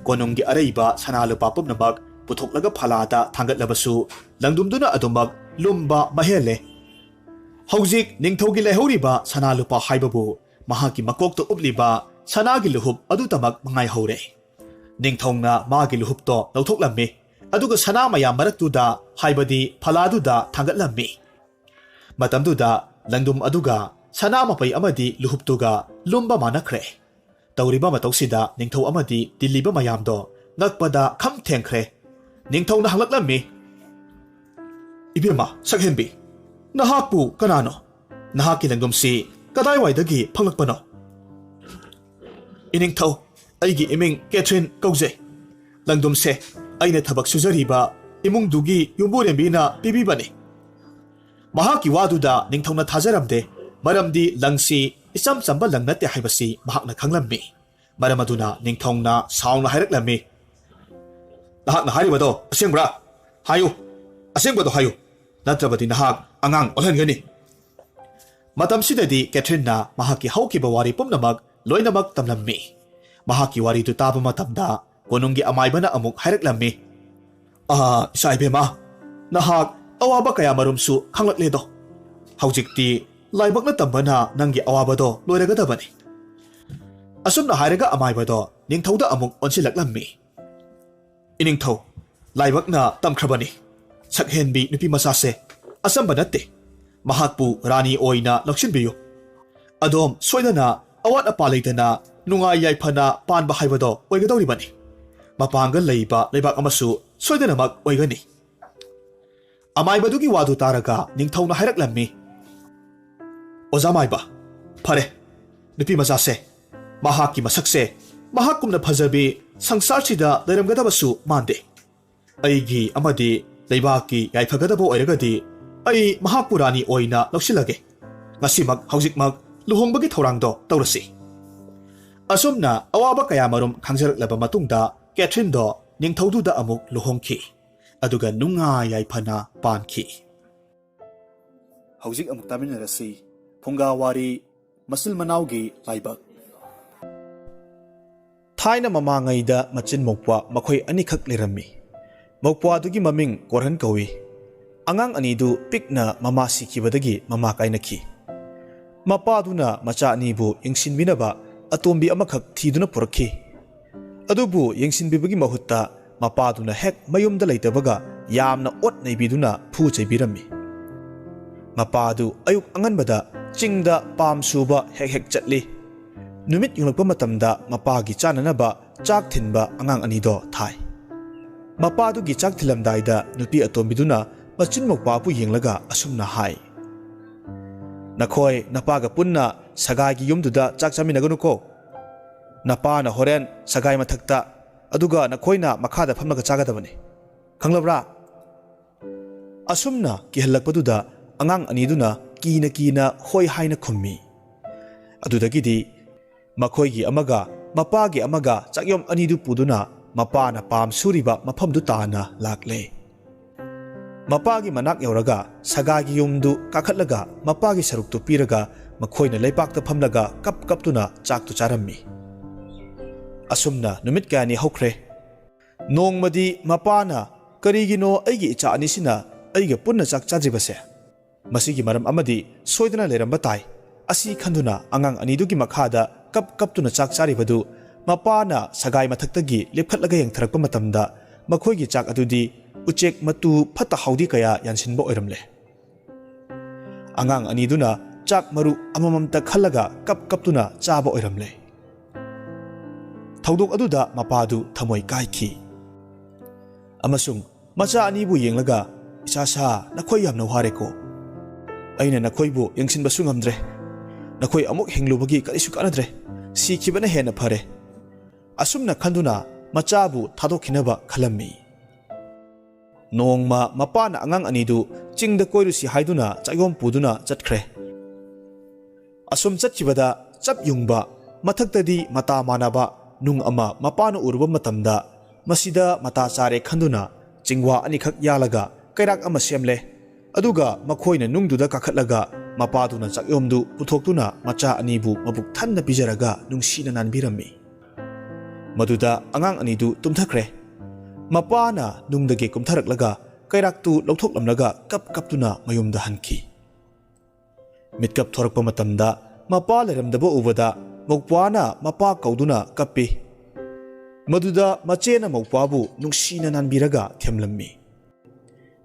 ꯀꯣꯅꯨꯡꯒꯤ ꯑꯔꯩꯕ ꯁꯅꯥ ꯂꯨꯄꯥ ꯄꯨꯝꯅꯃꯛ ꯄꯨꯊꯣꯛꯂꯒ ꯐꯂꯥꯗ ꯊꯥꯡꯒꯠꯂꯕꯁꯨ ꯂꯪꯗꯨꯝꯗꯨꯅ ꯑꯗꯨꯃꯛ ꯂꯨꯝꯕ ꯃꯍꯦꯜꯂꯦ꯫ ꯍꯧꯖꯤꯛ ꯅꯤꯡꯊꯧꯒꯤ ꯂꯩꯍꯧꯔꯤꯕ ꯁꯅꯥ ꯂꯨꯄꯥ ꯍꯥꯏꯕꯕꯨ ꯃꯍꯥꯛꯀꯤ ꯃꯀꯣꯛꯇ ꯎꯞꯂꯤꯕ ꯁꯅꯥꯒꯤ ꯂꯨꯍꯨꯞ ꯑꯗꯨꯇꯃꯛ ꯃꯉꯥꯏꯍꯧꯔꯦ꯫ ꯅꯤꯡꯊꯧꯅ ꯃꯥꯒꯤ ꯂꯨꯍꯨꯞꯇꯣ ꯂꯧꯊꯣꯛꯂꯝꯃꯤ, ꯑꯗꯨꯒ ꯁꯅꯥ ꯃꯌꯥꯝ ꯃꯔꯛꯇꯨꯗ, ꯍꯥꯏꯕꯗꯤ ꯐꯂꯥꯗꯨꯗ ꯊꯥꯡꯒꯠꯂꯝꯃꯤ꯫ ꯃꯇꯝꯗꯨꯗ ꯂꯪꯗꯨꯝ ꯑꯗꯨꯒ ꯁꯅꯥ ꯃꯄꯩ ꯑꯃꯗꯤ ꯂꯨꯍꯨꯞꯇꯨꯒ ꯂꯨꯝꯕ ꯃꯥꯟꯅꯈ꯭ꯔꯦ꯫ ꯇꯧꯔꯤꯕ ꯃꯇꯧꯁꯤꯗ ꯅꯤꯡꯊꯧ ꯑꯃꯗꯤ ꯇꯤꯜꯂꯤꯕ ꯃꯌꯥꯝꯗꯣ ꯉꯛꯄꯗ ꯈꯝ ꯊꯦꯡꯈ꯭ꯔꯦ꯫ ꯅꯤꯡꯊꯧꯅ ꯍꯪꯂꯛꯂꯝꯃꯤ, "ꯏꯕꯦꯝꯃ ꯁꯛꯍꯦꯟꯕꯤ, ꯅꯍꯥꯛꯄꯨ ꯀꯅꯥꯅꯣ? ꯅꯍꯥꯛꯀꯤ ꯂꯪꯗꯨꯝꯁꯤ ꯀꯗꯥꯏꯋꯥꯏꯗꯒꯤ ꯐꯪꯂꯛꯄꯅꯣ?" "ꯏꯅꯤꯡꯊꯧ, ꯑꯩꯒꯤ ꯏꯃꯤꯡ ꯀꯦꯊ꯭ꯔꯤꯟ ꯀꯧꯖꯩ꯫ ꯂꯪꯗꯨꯝꯁꯦ ꯑꯩꯅ ꯊꯕꯛ ꯁꯨꯖꯔꯤꯕ ꯏꯃꯨꯡꯗꯨꯒꯤ ꯌꯨꯝꯕꯨꯔꯦꯝꯕꯤꯅ ꯄꯤꯕꯤꯕꯅꯤ꯫ ꯃꯍꯥꯛꯀꯤ ꯋꯥꯗꯨꯗ ꯅꯤꯡꯊꯧꯅ ꯊꯥꯖꯔꯝꯗꯦ, ꯃꯔꯝꯗꯤ ꯂꯪꯁꯤ ꯏꯆꯝ ꯆꯝꯕ ꯂꯪ ꯅꯠꯇꯦ ꯍꯥꯏꯕꯁꯤ ꯃꯍꯥꯛꯅ ꯈꯪꯂꯝꯃꯤ꯫ ꯃꯔꯝ ꯑꯗꯨꯅ ꯅꯤꯡꯊꯧꯅ ꯁꯥꯎꯅ ꯍꯥꯏꯔꯛꯂꯝꯃꯤ, "ꯅꯍꯥꯛꯅ ꯍꯥꯏꯔꯤꯕꯗꯣ ꯑꯁꯦꯡꯕ꯭ꯔꯥ? ꯍꯥꯏꯌꯨ, ꯑꯁꯦꯡꯕꯗꯣ ꯍꯥꯏꯌꯨ, ꯅꯠꯇ꯭ꯔꯕꯗꯤ ꯅꯍꯥꯛ ꯑꯉꯥꯡ ꯑꯣꯜꯍꯟꯒꯅꯤ꯫" ꯃꯇꯝꯁꯤꯗꯗꯤ ꯀꯦꯊ꯭ꯔꯤꯟꯅ ꯃꯍꯥꯛꯀꯤ ꯍꯧꯈꯤꯕ ꯋꯥꯔꯤ ꯄꯨꯝꯅꯃꯛ ꯂꯣꯏꯅꯃꯛ ꯇꯝꯂꯝꯃꯤ꯫ ꯃꯍꯥꯛꯀꯤ ꯋꯥꯔꯤꯗꯨ ꯇꯥꯕ ꯃꯇꯝꯗ ꯀꯣꯅꯨꯡꯒꯤ ꯑꯃꯥꯏꯕꯅ ꯑꯃꯨꯛ ꯍꯥꯏꯔꯛꯂꯝꯃꯤ, "ꯑꯥ, ꯏꯆꯥ ꯏꯕꯦꯝꯃ, ꯅꯍꯥꯛ ꯑꯋꯥꯕ ꯀꯌꯥ ꯃꯔꯨꯝꯁꯨ ꯈꯪꯂꯛꯂꯦꯗꯣ꯫ ꯍꯧꯖꯤꯛꯇꯤ ꯂꯥꯏꯕꯛꯅ ꯇꯝꯕꯅ ꯅꯪꯒꯤ ꯑꯋꯥꯕꯗꯣ ꯂꯣꯏꯔꯒꯗꯕꯅꯤ꯫" ꯑꯁꯨꯝꯅ ꯍꯥꯏꯔꯒ ꯑꯃꯥꯏꯕꯗꯣ ꯅꯤꯡꯊꯧꯗ ꯑꯃꯨꯛ ꯑꯣꯟꯁꯤꯜꯂꯛꯂꯝꯃꯤ꯫ "ꯏꯅꯤꯡꯊꯧ, ꯂꯥꯏꯕꯛꯅ ꯇꯝꯈ꯭ꯔꯕꯅꯤ꯫ ꯁꯛꯍꯦꯟꯕꯤ ꯅꯨꯄꯤ ꯃꯆꯥꯁꯦ ꯑꯆꯝꯕ ꯅꯠꯇꯦ꯫ ꯃꯍꯥꯛꯄꯨ ꯔꯥꯅꯤ ꯑꯣꯏꯅ ꯂꯧꯁꯤꯟꯕꯤꯌꯨ꯫ ꯑꯗꯣꯝ ꯁꯣꯏꯗꯅ ꯑꯋꯥꯠ ꯑꯄꯥ ꯂꯩꯇꯅ ꯅꯨꯡꯉꯥꯏ ꯌꯥꯏꯐꯅ ꯄꯥꯟꯕ ꯍꯥꯏꯕꯗꯣ ꯑꯣꯏꯒꯗꯧꯔꯤꯕꯅꯤ꯫ ꯃꯄꯥꯡꯒꯜ ꯂꯩꯕ ꯂꯩꯕꯥꯛ ꯑꯃꯁꯨ ꯁꯣꯏꯗꯅꯃꯛ ꯑꯣꯏꯒꯅꯤ꯫" ꯑꯃꯥꯏꯕꯗꯨꯒꯤ ꯋꯥꯗꯨ ꯇꯥꯔꯒ ꯅꯤꯡꯊꯧꯅ ꯍꯥꯏꯔꯛꯂꯝꯃꯤ, "ꯑꯣꯖꯥ ꯃꯥꯏꯕ, ꯐꯔꯦ, ꯅꯨꯄꯤ ꯃꯆꯥꯁꯦ, ꯃꯍꯥꯛꯀꯤ ꯃꯁꯛꯁꯦ ꯃꯍꯥꯛꯀꯨꯝꯅ ꯐꯖꯕꯤ ꯁꯪꯁꯥꯔꯁꯤꯗ ꯂꯩꯔꯝꯒꯗꯕꯁꯨ ꯃꯥꯟꯗꯦ꯫ ꯑꯩꯒꯤ ꯑꯃꯗꯤ ꯂꯩꯕꯥꯛꯀꯤ ꯌꯥꯏꯐꯒꯗꯕ ꯑꯣꯏꯔꯒꯗꯤ ꯑꯩ ꯃꯍꯥꯛꯄꯨ ꯔꯥꯅꯤ ꯑꯣꯏꯅ ꯂꯧꯁꯤꯜꯂꯒꯦ꯫ ꯉꯁꯤꯃꯛ, ꯍꯧꯖꯤꯛꯃꯛ ꯂꯨꯍꯣꯡꯕꯒꯤ ꯊꯧꯔꯥꯡꯗꯣ ꯇꯧꯔꯁꯤ꯫" ꯑꯁꯨꯝꯅ ꯑꯋꯥꯕ ꯀꯌꯥ ꯃꯔꯨꯝ ꯈꯪꯖꯔꯛꯂꯕ ꯃꯇꯨꯡꯗ ꯀꯦꯊ꯭ꯔꯤꯟꯗꯣ ꯅꯤꯡꯊꯧꯗꯨꯗ ꯑꯃꯨꯛ ꯂꯨꯍꯣꯡꯈꯤ꯫ ꯑꯗꯨꯒ ꯅꯨꯡꯉꯥꯏ ꯌꯥꯏꯐꯅ ꯄꯥꯟꯈꯤ꯫ ꯍꯧꯖꯤꯛ ꯑꯃꯨꯛ ꯇꯥꯃꯤꯟꯅꯔꯁꯤ ꯐꯨꯡꯒꯥ ꯋꯥꯔꯤ, ꯃꯆꯤꯜ ꯃꯅꯥꯎꯒꯤ ꯂꯥꯏꯕꯛ꯫ ꯊꯥꯏꯅ ꯃꯃꯥꯡꯉꯩꯗ ꯃꯆꯤꯟ ꯃꯧꯄ꯭ꯋꯥ ꯃꯈꯣꯏ ꯑꯅꯤꯈꯛ ꯂꯩꯔꯝꯃꯤ꯫ ꯃꯧꯄ꯭ꯋꯥꯗꯨꯒꯤ ꯃꯃꯤꯡ ꯀꯣꯔꯍꯟ ꯀꯧꯏ꯫ ꯑꯉꯥꯡ ꯑꯅꯤꯗꯨ ꯄꯤꯛꯅ ꯃꯃꯥ ꯁꯤꯈꯤꯕꯗꯒꯤ ꯃꯃꯥ ꯀꯥꯏꯅꯈꯤ꯫ ꯃꯄꯥꯗꯨꯅ ꯃꯆꯥ ꯑꯅꯤꯕꯨ ꯌꯦꯡꯁꯤꯟꯕꯤꯅꯕ ꯑꯇꯣꯝꯕꯤ ꯑꯃꯈꯛ ꯊꯤꯗꯨꯅ ꯄꯨꯔꯛꯈꯤ꯫ ꯑꯗꯨꯕꯨ ꯌꯦꯡꯁꯤꯟꯕꯤꯕꯒꯤ ꯃꯍꯨꯠꯇ ꯃꯄꯥꯗꯨꯅ ꯍꯦꯛ ꯃꯌꯨꯝꯗ ꯂꯩꯇꯕꯒ ꯌꯥꯝꯅ ꯑꯣꯠ ꯅꯩꯕꯤꯗꯨꯅ ꯐꯨ ꯆꯩꯕꯤꯔꯝꯃꯤ꯫ ꯃꯄꯥꯗꯨ ꯑꯌꯨꯛ ꯑꯉꯟꯕꯗ ꯆꯤꯡꯗ ꯄꯥꯝ ꯁꯨꯕ ꯍꯦꯛ ꯍꯦꯛ ꯆꯠꯂꯤ꯫ ꯅꯨꯃꯤꯠ ꯌꯨꯡꯂꯛꯄ ꯃꯇꯝꯗ ꯃꯄꯥꯒꯤ ꯆꯥꯅꯅꯕ ꯆꯥꯛ ꯊꯤꯟꯕ ꯑꯉꯥꯡ ꯑꯅꯤꯗꯣ ꯊꯥꯏ꯫ ꯃꯄꯥꯗꯨꯒꯤ ꯆꯥꯛ ꯊꯤꯜꯂꯝꯗꯥꯏꯗ ꯅꯨꯄꯤ ꯑꯇꯣꯝꯕꯤꯗꯨꯅ ꯃꯆꯤꯟ ꯃꯧꯄ꯭ꯋꯥꯕꯨ ꯌꯦꯡꯂꯒ ꯑꯁꯨꯝꯅ ꯍꯥꯏ, "ꯅꯈꯣꯏ ꯅꯄꯥꯒ ꯄꯨꯟꯅ ꯁꯒꯥꯏꯒꯤ ꯌꯨꯝꯗꯨꯗ ꯆꯥꯛ ꯆꯥꯃꯤꯟꯅꯒꯅꯨꯀꯣ꯫ "ꯅꯄꯥꯅ ꯍꯣꯔꯦꯟ ꯁꯒꯥꯏ ꯃꯊꯛꯇ, ꯑꯗꯨꯒ ꯅꯈꯣꯏꯅ ꯃꯈꯥꯗ ꯐꯝꯂꯒ ꯆꯥꯒꯗꯕꯅꯤ꯫ ꯈꯪꯂꯕ꯭ꯔꯥ?" ꯑꯁꯨꯝꯅ ꯀꯤꯍꯜꯂꯛꯄꯗꯨꯗ ꯑꯉꯥꯡ ꯑꯅꯤꯗꯨꯅ ꯀꯤꯅ ꯀꯤꯅ ꯍꯣꯏ ꯍꯥꯏꯅ ꯈꯨꯝꯃꯤ꯫ ꯑꯗꯨꯗꯒꯤꯗꯤ ꯃꯈꯣꯏꯒꯤ ꯑꯃꯒ ꯃꯄꯥꯒꯤ ꯑꯃꯒ ꯆꯥꯛꯌꯣꯝ ꯑꯅꯤꯗꯨ ꯄꯨꯗꯨꯅ ꯃꯄꯥꯅ ꯄꯥꯝ ꯁꯨꯔꯤꯕ ꯃꯐꯝꯗꯨ ꯇꯥꯅ ꯂꯥꯛꯂꯦ꯫ ꯃꯄꯥꯒꯤ ꯃꯅꯥꯛ ꯌꯧꯔꯒ ꯁꯒꯥꯏꯒꯤ ꯌꯨꯝꯗꯨ ꯀꯥꯈꯠꯂꯒ ꯃꯄꯥꯒꯤ ꯁꯔꯨꯛꯇꯨ ꯄꯤꯔꯒ ꯃꯈꯣꯏꯅ ꯂꯩꯄꯥꯛꯇ ꯐꯝꯂꯒ ꯀꯞ ꯀꯞꯇꯨꯅ ꯆꯥꯛꯇꯨ ꯆꯥꯔꯝꯃꯤ꯫ ꯑꯁꯨꯝꯅ ꯅꯨꯃꯤꯠ ꯀꯌꯥꯅꯤ ꯍꯧꯈ꯭ꯔꯦ꯫ ꯅꯣꯡꯃꯗꯤ ꯃꯄꯥꯅ, "ꯀꯔꯤꯒꯤꯅꯣ ꯑꯩꯒꯤ ꯏꯆꯥ ꯑꯅꯤꯁꯤꯅ ꯑꯩꯒ ꯄꯨꯟꯅ ꯆꯥꯛ ꯆꯥꯗ꯭ꯔꯤꯕꯁꯦ? ꯃꯁꯤꯒꯤ ꯃꯔꯝ ꯑꯃꯗꯤ ꯁꯣꯏꯗꯅ ꯂꯩꯔꯝꯕ ꯇꯥꯏ"꯫ ꯑꯁꯤ ꯈꯟꯗꯨꯅ ꯑꯉꯥꯡ ꯑꯅꯤꯗꯨꯒꯤ ꯃꯈꯥꯗ ꯀꯞ ꯀꯞꯇꯨꯅ ꯆꯥꯛ ꯆꯥꯔꯤꯕꯗꯨ ꯃꯄꯥꯅ ꯁꯒꯥꯏ ꯃꯊꯛꯇꯒꯤ ꯂꯦꯞꯈꯠꯂꯒ ꯌꯦꯡꯊꯔꯛꯄ ꯃꯇꯝꯗ ꯃꯈꯣꯏꯒꯤ ꯆꯥꯛ ꯑꯗꯨꯗꯤ ꯎꯆꯦꯛ ꯃꯇꯨ ꯐꯠꯇ ꯍꯥꯎꯗꯤ ꯀꯌꯥ ꯌꯥꯟꯁꯤꯟꯕ ꯑꯣꯏꯔꯝꯂꯦ꯫ ꯑꯉꯥꯡ ꯑꯅꯤꯗꯨꯅ ꯆꯥꯛ ꯃꯔꯨ ꯑꯃꯃꯝꯇ ꯈꯜꯂꯒ ꯀꯞ ꯀꯞꯇꯨꯅ ꯆꯥꯕ ꯑꯣꯏꯔꯝꯂꯦ꯫ ꯊꯧꯗꯣꯛ ꯑꯗꯨꯗ ꯃꯄꯥꯗꯨ ꯊꯃꯣꯏ ꯀꯥꯏꯈꯤ ꯑꯃꯁꯨꯡ ꯃꯆꯥ ꯑꯅꯤꯕꯨ ꯌꯦꯡꯂꯒ, "ꯏꯆꯥ ꯁꯥ, ꯅꯈꯣꯏ ꯌꯥꯝꯅ ꯋꯥꯔꯦꯀꯣ꯫ ꯑꯩꯅ ꯅꯈꯣꯏꯕꯨ ꯌꯦꯡꯁꯤꯟꯕꯁꯨ ꯉꯝꯗ꯭ꯔꯦ꯫ ꯅꯈꯣꯏ ꯑꯃꯨꯛ ꯍꯤꯡꯂꯨꯕꯒꯤ ꯀꯔꯤꯁꯨ ꯀꯥꯟꯅꯗ꯭ꯔꯦ꯫ ꯁꯤꯈꯤꯕꯅ ꯍꯦꯟꯅ ꯐꯔꯦ"꯫ ꯑꯁꯨꯝꯅ ꯈꯟꯗꯨꯅ ꯃꯆꯥꯕꯨ ꯊꯥꯗꯣꯛꯈꯤꯅꯕ ꯈꯜꯂꯝꯃꯤ꯫ ꯅꯣꯡꯃ ꯃꯄꯥꯅ ꯑꯉꯥꯡ ꯑꯅꯤꯗꯨ ꯆꯤꯡꯗ ꯀꯣꯏꯔꯨꯁꯤ ꯍꯥꯏꯗꯨꯅ ꯆꯥꯛꯌꯣꯝ ꯄꯨꯗꯨꯅ ꯆꯠꯈ꯭ꯔꯦ꯫ ꯑꯁꯨꯝ ꯆꯠꯈꯤꯕꯗ ꯆꯞ ꯌꯨꯡꯕ, ꯃꯊꯛꯇꯗꯤ ꯃꯇꯥ ꯃꯥꯟꯅꯕ ꯅꯨꯡ ꯑꯃ ꯃꯄꯥꯅ ꯎꯔꯨꯕ ꯃꯇꯝꯗ, ꯃꯁꯤꯗ ꯃꯇꯥ ꯆꯥꯔꯦ ꯈꯟꯗꯨꯅ ꯆꯤꯡꯋꯥ ꯑꯅꯤꯈꯛ ꯌꯥꯜꯂꯒ ꯀꯩꯔꯥꯛ ꯑꯃ ꯁꯦꯝꯂꯦ꯫ ꯑꯗꯨꯒ ꯃꯈꯣꯏꯅ ꯅꯨꯡꯗꯨꯗ ꯀꯥꯈꯠꯂꯒ ꯃꯄꯥꯗꯨꯅ ꯆꯥꯛꯌꯣꯝꯗꯨ ꯄꯨꯊꯣꯛꯇꯨꯅ ꯃꯆꯥ ꯑꯅꯤꯕꯨ ꯃꯕꯨꯛ ꯊꯟꯅ ꯄꯤꯖꯔꯒ ꯅꯨꯡꯁꯤꯅ ꯅꯥꯟꯕꯤꯔꯝꯃꯤ꯫ ꯃꯗꯨꯗ ꯑꯉꯥꯡ ꯑꯅꯤꯗꯨ ꯇꯨꯝꯊꯈ꯭ꯔꯦ꯫ ꯃꯄꯥꯅ ꯅꯨꯡꯗꯒꯤ ꯀꯨꯝꯊꯔꯛꯂꯒ ꯀꯩꯔꯥꯛꯇꯨ ꯂꯧꯊꯣꯛꯂꯝꯂꯒ ꯀꯞ ꯀꯞꯇꯨꯅ ꯃꯌꯨꯝꯗ ꯍꯟꯈꯤ꯫ ꯃꯤꯠꯀꯞ ꯊꯣꯔꯛꯄ ꯃꯇꯝꯗ ꯃꯄꯥ ꯂꯩꯔꯝꯗꯕ ꯎꯕꯗ ꯃꯧꯄ꯭ꯋꯥꯅ ꯃꯄꯥ ꯀꯧꯗꯨꯅ ꯀꯞꯄꯤ꯫ ꯃꯗꯨꯗ ꯃꯆꯦꯅ ꯃꯧꯄ꯭ꯋꯥꯕꯨ ꯅꯨꯡꯁꯤꯅ ꯅꯥꯟꯕꯤꯔꯒ ꯊꯦꯝꯂꯝꯃꯤ꯫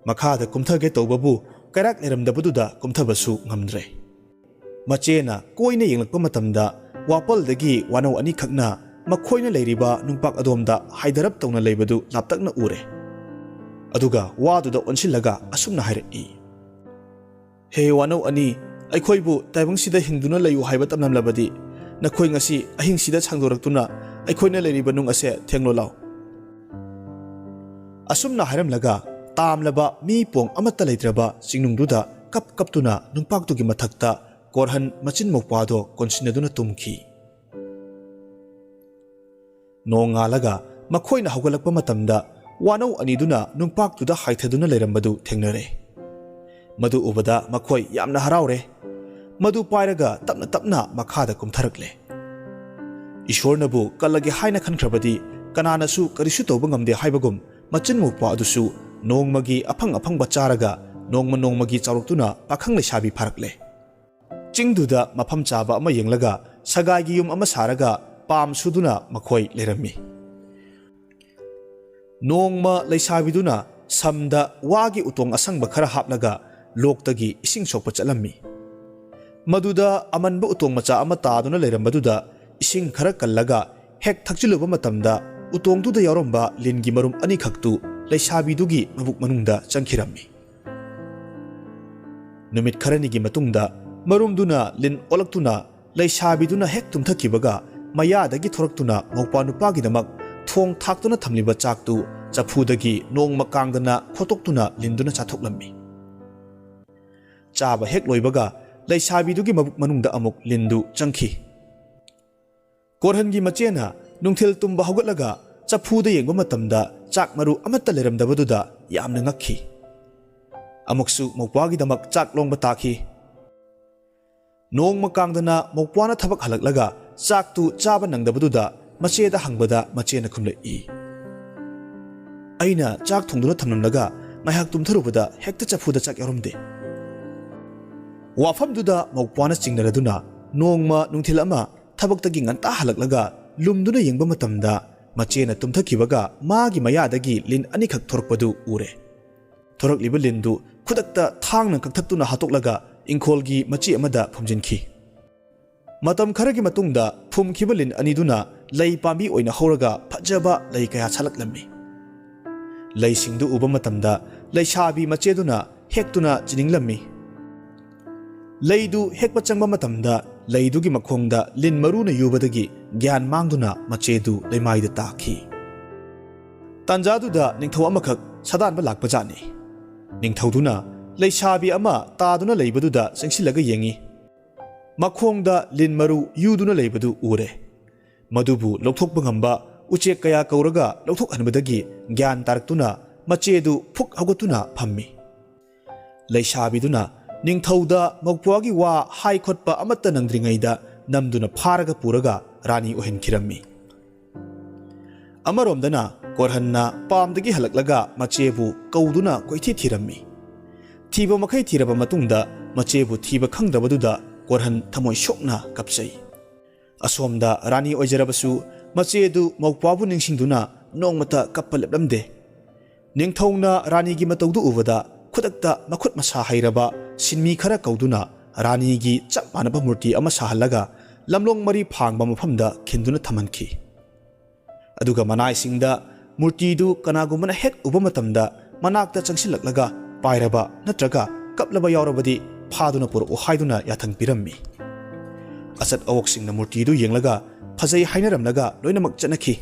ꯃꯈꯥꯗ ꯀꯨꯝꯊꯒꯦ ꯇꯧꯕꯕꯨ ꯀꯩꯔꯥꯛ ꯂꯩꯔꯝꯗꯕꯗꯨꯗ ꯀꯨꯝꯊꯕꯁꯨ ꯉꯝꯗ꯭ꯔꯦ꯫ ꯃꯆꯦꯅ ꯀꯣꯏꯅ ꯌꯦꯡꯂꯛꯄ ꯃꯇꯝꯗ ꯋꯥꯄꯜꯗꯒꯤ ꯋꯥꯅꯧ ꯑꯅꯤꯈꯛꯅ ꯃꯈꯣꯏꯅ ꯂꯩꯔꯤꯕ ꯅꯨꯡꯄꯥꯛ ꯑꯗꯣꯝꯗ ꯍꯥꯏꯊꯔꯞ ꯇꯧꯅ ꯂꯩꯕꯗꯨ ꯂꯥꯞꯇꯛꯅ ꯎꯔꯦ꯫ ꯑꯗꯨꯒ ꯋꯥꯗꯨꯗ ꯑꯣꯟꯁꯤꯜꯂꯒ ꯑꯁꯨꯝꯅ ꯍꯥꯏꯔꯛꯏ, "ꯍꯦ ꯋꯥꯅꯧ ꯑꯅꯤ, ꯑꯩꯈꯣꯏꯕꯨ ꯇꯥꯏꯕꯪꯁꯤꯗ ꯍꯤꯡꯗꯨꯅ ꯂꯩꯌꯨ ꯍꯥꯏꯕ ꯇꯝꯂꯝꯂꯕꯗꯤ "ꯅꯈꯣꯏ ꯉꯁꯤ ꯑꯍꯤꯡꯁꯤꯗ ꯁꯥꯡꯗꯣꯔꯛꯇꯨꯅ ꯑꯩꯈꯣꯏꯅ ꯂꯩꯔꯤꯕ ꯅꯨꯡ ꯑꯁꯦ ꯊꯦꯡꯂꯣ ꯂꯥꯎ"꯫ ꯑꯁꯨꯝꯅ ꯍꯥꯏꯔꯝꯂꯒ ꯇꯥꯝꯂꯕ ꯃꯤ ꯄꯣꯡ ꯑꯃꯠꯇ ꯂꯩꯇ꯭ꯔꯕ ꯆꯤꯡꯅꯨꯡꯗꯨꯗ ꯀꯞ ꯀꯞꯇꯨꯅ ꯅꯨꯡꯄꯥꯛꯇꯨꯒꯤ ꯃꯊꯛꯇ ꯀꯣꯔꯍꯟ ꯃꯆꯤꯟ ꯃꯧꯄ꯭ꯋꯥꯗꯣ ꯀꯣꯟꯁꯤꯟꯅꯗꯨꯅ ꯇꯨꯝꯈꯤ꯫ ꯅꯣꯡ ꯉꯥꯜꯂꯒ ꯃꯈꯣꯏꯅ ꯍꯧꯒꯠꯂꯛꯄ ꯃꯇꯝꯗ ꯋꯥꯅꯧ ꯑꯅꯤꯗꯨꯅ ꯅꯨꯡꯄꯥꯛꯇꯨꯗ ꯍꯥꯏꯊꯗꯨꯅ ꯂꯩꯔꯝꯕꯗꯨ ꯊꯦꯡꯅꯔꯦ꯫ ꯃꯗꯨ ꯎꯕꯗ ꯃꯈꯣꯏ ꯌꯥꯝꯅ ꯍꯔꯥꯎꯔꯦ꯫ ꯃꯗꯨ ꯄꯥꯏꯔꯒ ꯇꯞꯅ ꯇꯞꯅ ꯃꯈꯥꯗ ꯀꯨꯝꯊꯔꯛꯂꯦ꯫ ꯏꯁꯣꯔꯅꯕꯨ ꯀꯜꯂꯒꯦ ꯍꯥꯏꯅ ꯈꯟꯈ꯭ꯔꯕꯗꯤ ꯀꯅꯥꯅꯁꯨ ꯀꯔꯤꯁꯨ ꯇꯧꯕ ꯉꯝꯗꯦ ꯍꯥꯏꯕꯒꯨꯝ, ꯃꯆꯤꯟ ꯃꯧꯄ꯭ꯋꯥ ꯑꯗꯨꯁꯨ ꯅꯣꯡꯃꯒꯤ ꯑꯐꯪ ꯑꯐꯪꯕ ꯆꯥꯔꯒ ꯅꯣꯡꯃ ꯅꯣꯡꯃꯒꯤ ꯆꯥꯎꯔꯛꯇꯨꯅ ꯄꯥꯈꯪ ꯂꯩꯁꯥꯕꯤ ꯐꯥꯔꯛꯂꯦ꯫ ꯆꯤꯡꯗꯨꯗ ꯃꯐꯝ ꯆꯥꯕ ꯑꯃ ꯌꯦꯡꯂꯒ ꯁꯒꯥꯏꯒꯤ ꯌꯨꯝ ꯑꯃ ꯁꯥꯔꯒ ꯄꯥꯝ ꯁꯨꯗꯨꯅ ꯃꯈꯣꯏ ꯂꯩꯔꯝꯃꯤ꯫ ꯅꯣꯡꯃ ꯂꯩꯁꯥꯕꯤꯗꯨꯅ ꯁꯝꯗ ꯋꯥꯒꯤ ꯎꯇꯣꯡ ꯑꯁꯪꯕ ꯈꯔ ꯍꯥꯞꯂꯒ ꯂꯣꯛꯇꯒꯤ ꯏꯁꯤꯡ ꯁꯣꯛꯄ ꯆꯠꯂꯝꯃꯤ꯫ ꯃꯗꯨꯗ ꯑꯃꯟꯕ ꯎꯇꯣꯡ ꯃꯆꯥ ꯑꯃ ꯇꯥꯗꯨꯅ ꯂꯩꯔꯝꯕꯗꯨꯗ ꯏꯁꯤꯡ ꯈꯔ ꯀꯜꯂꯒ ꯍꯦꯛ ꯊꯛꯆꯤꯜꯂꯨꯕ ꯃꯇꯝꯗ ꯎꯇꯣꯡꯗꯨꯗ ꯌꯥꯎꯔꯝꯕ ꯂꯤꯟꯒꯤ ꯃꯔꯨꯝ ꯑꯅꯤꯈꯛꯇꯨ ꯂꯩꯁꯥꯕꯤꯗꯨꯒꯤ ꯃꯕꯨꯛ ꯃꯅꯨꯡꯗ ꯆꯪꯈꯤꯔꯝꯃꯤ꯫ ꯅꯨꯃꯤꯠ ꯈꯔꯅꯤꯒꯤ ꯃꯇꯨꯡꯗ ꯃꯔꯨꯝꯗꯨꯅ ꯂꯤꯟ ꯑꯣꯜꯂꯛꯇꯨꯅ ꯂꯩꯁꯥꯕꯤꯗꯨꯅ ꯍꯦꯛ ꯇꯨꯝꯊꯈꯤꯕꯒ ꯃꯌꯥꯗꯒꯤ ꯊꯣꯔꯛꯇꯨꯅ ꯃꯧꯄ꯭ꯋꯥ ꯅꯨꯄꯥꯒꯤꯗꯃꯛ ꯊꯣꯡ ꯊꯥꯛꯇꯨꯅ ꯊꯝꯂꯤꯕ ꯆꯥꯛꯇꯨ ꯆꯐꯨꯗꯒꯤ ꯅꯣꯡꯃ ꯀꯥꯡꯗꯅ ꯈꯣꯠꯇꯣꯛꯇꯨꯅ ꯂꯤꯟꯗꯨꯅ ꯆꯥꯊꯣꯛꯂꯝꯃꯤ꯫ ꯆꯥꯕ ꯍꯦꯛ ꯂꯣꯏꯕꯒ ꯂꯩꯁꯥꯕꯤꯗꯨꯒꯤ ꯃꯕꯨꯛ ꯃꯅꯨꯡꯗ ꯑꯃꯨꯛ ꯂꯤꯟꯗꯨ ꯆꯪꯈꯤ꯫ ꯀꯣꯔꯍꯟꯒꯤ ꯃꯆꯦꯅ ꯅꯨꯡꯊꯤꯜ ꯇꯨꯝꯕ ꯍꯧꯒꯠꯂꯒ ꯆꯐꯨꯗ ꯌꯦꯡꯕ ꯃꯇꯝꯗ ꯆꯥꯛ ꯃꯔꯨ ꯑꯃꯠꯇ ꯂꯩꯔꯝꯗꯕꯗꯨꯗ ꯌꯥꯝꯅ ꯉꯛꯈꯤ꯫ ꯑꯃꯨꯛꯁꯨ ꯃꯧꯄ꯭ꯋꯥꯒꯤꯗꯃꯛ ꯆꯥꯛ ꯂꯣꯡꯕ ꯇꯥꯈꯤ꯫ ꯅꯣꯡꯃ ꯀꯥꯡꯗꯅ ꯃꯧꯄ꯭ꯋꯥꯅ ꯊꯕꯛ ꯍꯜꯂꯛꯂꯒ ꯆꯥꯛꯇꯨ ꯆꯥꯕ ꯅꯪꯗꯕꯗꯨꯗ ꯃꯆꯦꯗ ꯍꯪꯕꯗ ꯃꯆꯦꯅ ꯈꯨꯝꯂꯛꯏ, "ꯑꯩꯅ ꯆꯥꯛ ꯊꯣꯡꯗꯨꯅ ꯊꯝꯂꯝꯂꯒ ꯉꯥꯏꯍꯥꯛ ꯇꯨꯝꯊꯔꯨꯕꯗ ꯍꯦꯛꯇ ꯆꯐꯨꯗ ꯆꯥꯛ ꯌꯥꯎꯔꯝꯗꯦ"꯫ ꯋꯥꯐꯝꯗꯨꯗ ꯃꯧꯄ꯭ꯋꯥꯅ ꯆꯤꯡꯅꯔꯗꯨꯅ ꯅꯣꯡꯃ ꯅꯨꯡꯊꯤꯜ ꯑꯃ ꯊꯕꯛꯇꯒꯤ ꯉꯟꯇꯥ ꯍꯜꯂꯛꯂꯒ ꯂꯨꯝꯗꯨꯅ ꯌꯦꯡꯕ ꯃꯇꯝꯗ ꯃꯆꯦꯅ ꯇꯨꯝꯊꯈꯤꯕꯒ ꯃꯥꯒꯤ ꯃꯌꯥꯗꯒꯤ ꯂꯤꯟ ꯑꯅꯤꯈꯛ ꯊꯣꯔꯛꯄꯗꯨ ꯎꯔꯦ꯫ ꯊꯣꯔꯛꯂꯤꯕ ꯂꯤꯟꯗꯨ ꯈꯨꯗꯛꯇ ꯊꯥꯡꯅ ꯀꯛꯊꯠꯇꯨꯅ ꯍꯥꯠꯇꯣꯛꯂꯒ ꯏꯪꯈꯣꯜꯒꯤ ꯃꯆꯤ ꯑꯃꯗ ꯐꯨꯝꯖꯤꯟꯈꯤ꯫ ꯃꯇꯝ ꯈꯔꯒꯤ ꯃꯇꯨꯡꯗ ꯐꯨꯝꯈꯤꯕ ꯂꯤꯟ ꯑꯅꯤꯗꯨꯅ ꯂꯩ ꯄꯥꯝꯕꯤ ꯑꯣꯏꯅ ꯍꯧꯔꯒ ꯐꯖꯕ ꯂꯩ ꯀꯌꯥ ꯁꯥꯠꯂꯛꯂꯝꯃꯤ꯫ ꯂꯩꯁꯤꯡꯗꯨ ꯎꯕ ꯃꯇꯝꯗ ꯂꯩꯁꯥꯕꯤ ꯃꯆꯦꯗꯨꯅ ꯍꯦꯛꯇꯨꯅ ꯆꯤꯅꯤꯡꯂꯝꯃꯤ꯫ ꯂꯩꯗꯨ ꯍꯦꯛꯄ ꯆꯪꯕ ꯃꯇꯝꯗ ꯂꯩꯗꯨꯒꯤ ꯃꯈꯣꯡꯗ ꯂꯤꯟ ꯃꯔꯨꯅ ꯌꯨꯕꯗꯒꯤ ꯒ꯭ꯌꯥꯟ ꯃꯥꯡꯗꯨꯅ ꯃꯆꯦꯗꯨ ꯂꯩꯃꯥꯏꯗ ꯇꯥꯈꯤ꯫ ꯇꯥꯟꯖꯥꯗꯨꯗ ꯅꯤꯡꯊꯧ ꯑꯃꯈꯛ ꯁꯥꯗꯥꯟꯕ ꯂꯥꯛꯄꯖꯥꯠꯅꯤ꯫ ꯅꯤꯡꯊꯧꯗꯨꯅ ꯂꯩꯁꯥꯕꯤ ꯑꯃ ꯇꯥꯗꯨꯅ ꯂꯩꯕꯗꯨꯗ ꯆꯪꯁꯤꯜꯂꯒ ꯌꯦꯡꯉꯤ꯫ ꯃꯈꯣꯡꯗ ꯂꯤꯟ ꯃꯔꯨ ꯌꯨꯗꯨꯅ ꯂꯩꯕꯗꯨ ꯎꯔꯦ꯫ ꯃꯗꯨꯕꯨ ꯂꯧꯊꯣꯛꯄ ꯉꯝꯕ ꯎꯆꯦꯛ ꯀꯌꯥ ꯀꯧꯔꯒ ꯂꯧꯊꯣꯛꯍꯟꯕꯗꯒꯤ ꯒ꯭ꯌꯥꯟ ꯇꯥꯔꯛꯇꯨꯅ ꯃꯆꯦꯗꯨ ꯐꯨꯛ ꯍꯧꯒꯠꯇꯨꯅ ꯐꯝꯃꯤ꯫ ꯂꯩꯁꯥꯕꯤꯗꯨꯅ ꯅꯤꯡꯊꯧꯗ ꯃꯧꯄ꯭ꯋꯥꯒꯤ ꯋꯥ ꯍꯥꯏ ꯈꯣꯠꯄ ꯑꯃꯠꯇ ꯅꯪꯗ꯭ꯔꯤꯉꯩꯗ ꯅꯝꯗꯨꯅ ꯐꯥꯔꯒ ꯄꯨꯔꯒ ꯔꯥꯅꯤ ꯑꯣꯏꯍꯟꯈꯤꯔꯝꯃꯤ꯫ ꯑꯃꯔꯣꯝꯗꯅ ꯀꯣꯔꯍꯟꯅ ꯄꯥꯝꯗꯒꯤ ꯍꯜꯂꯛꯂꯒ ꯃꯆꯦꯕꯨ ꯀꯧꯗꯨꯅ ꯀꯣꯏꯊꯤ ꯊꯤꯔꯝꯃꯤ꯫ ꯊꯤꯕ ꯃꯈꯩ ꯊꯤꯔꯕ ꯃꯇꯨꯡꯗ ꯃꯆꯦꯕꯨ ꯊꯤꯕ ꯈꯪꯗ꯭ꯔꯕꯗꯨꯗ ꯀꯣꯔꯍꯟ ꯊꯃꯣꯏ ꯁꯣꯛꯅ ꯀꯞꯆꯩ꯫ ꯑꯁꯣꯝꯗ ꯔꯥꯅꯤ ꯑꯣꯏꯖꯔꯕꯁꯨ ꯃꯆꯦꯗꯨ ꯃꯧꯄ꯭ꯋꯥꯕꯨ ꯅꯤꯡꯁꯤꯡꯗꯨꯅ ꯅꯣꯡꯃꯇ ꯀꯞꯄ ꯂꯦꯞꯂꯝꯗꯦ꯫ ꯅꯤꯡꯊꯧꯅ ꯔꯥꯅꯤꯒꯤ ꯃꯇꯧꯗꯨ ꯎꯕꯗ ꯈꯨꯗꯛꯇ ꯃꯈꯨꯠ ꯃꯁꯥ ꯍꯩꯔꯕ ꯁꯤꯟꯃꯤ ꯈꯔ ꯀꯧꯗꯨꯅ ꯔꯥꯅꯤꯒꯤ ꯆꯞ ꯃꯥꯟꯅꯕ ꯃꯨꯔꯇꯤ ꯑꯃ ꯁꯥꯍꯜꯂꯒ ꯂꯝꯂꯣꯡ ꯃꯔꯤ ꯐꯥꯡꯕ ꯃꯐꯝꯗ ꯈꯤꯟꯗꯨꯅ ꯊꯝꯍꯟꯈꯤ꯫ ꯑꯗꯨꯒ ꯃꯅꯥꯏꯁꯤꯡꯗ ꯃꯨꯔꯇꯤꯗꯨ ꯀꯅꯥꯒꯨꯝꯕꯅ ꯍꯦꯛ ꯎꯕ ꯃꯇꯝꯗ ꯃꯅꯥꯛꯇ ꯆꯪꯁꯤꯜꯂꯛꯂꯒ ꯄꯥꯏꯔꯕ ꯅꯠꯇ꯭ꯔꯒ ꯀꯞꯂꯕ ꯌꯥꯎꯔꯕꯗꯤ ꯐꯥꯗꯨꯅ ꯄꯨꯔꯛꯎ ꯍꯥꯏꯗꯨꯅ ꯌꯥꯊꯪ ꯄꯤꯔꯝꯃꯤ꯫ ꯑꯆꯠ ꯑꯋꯣꯛꯁꯤꯡꯅ ꯃꯨꯔꯇꯤꯗꯨ ꯌꯦꯡꯂꯒ ꯐꯖꯩ ꯍꯥꯏꯅꯔꯝꯂꯒ ꯂꯣꯏꯅꯃꯛ ꯆꯠꯅꯈꯤ꯫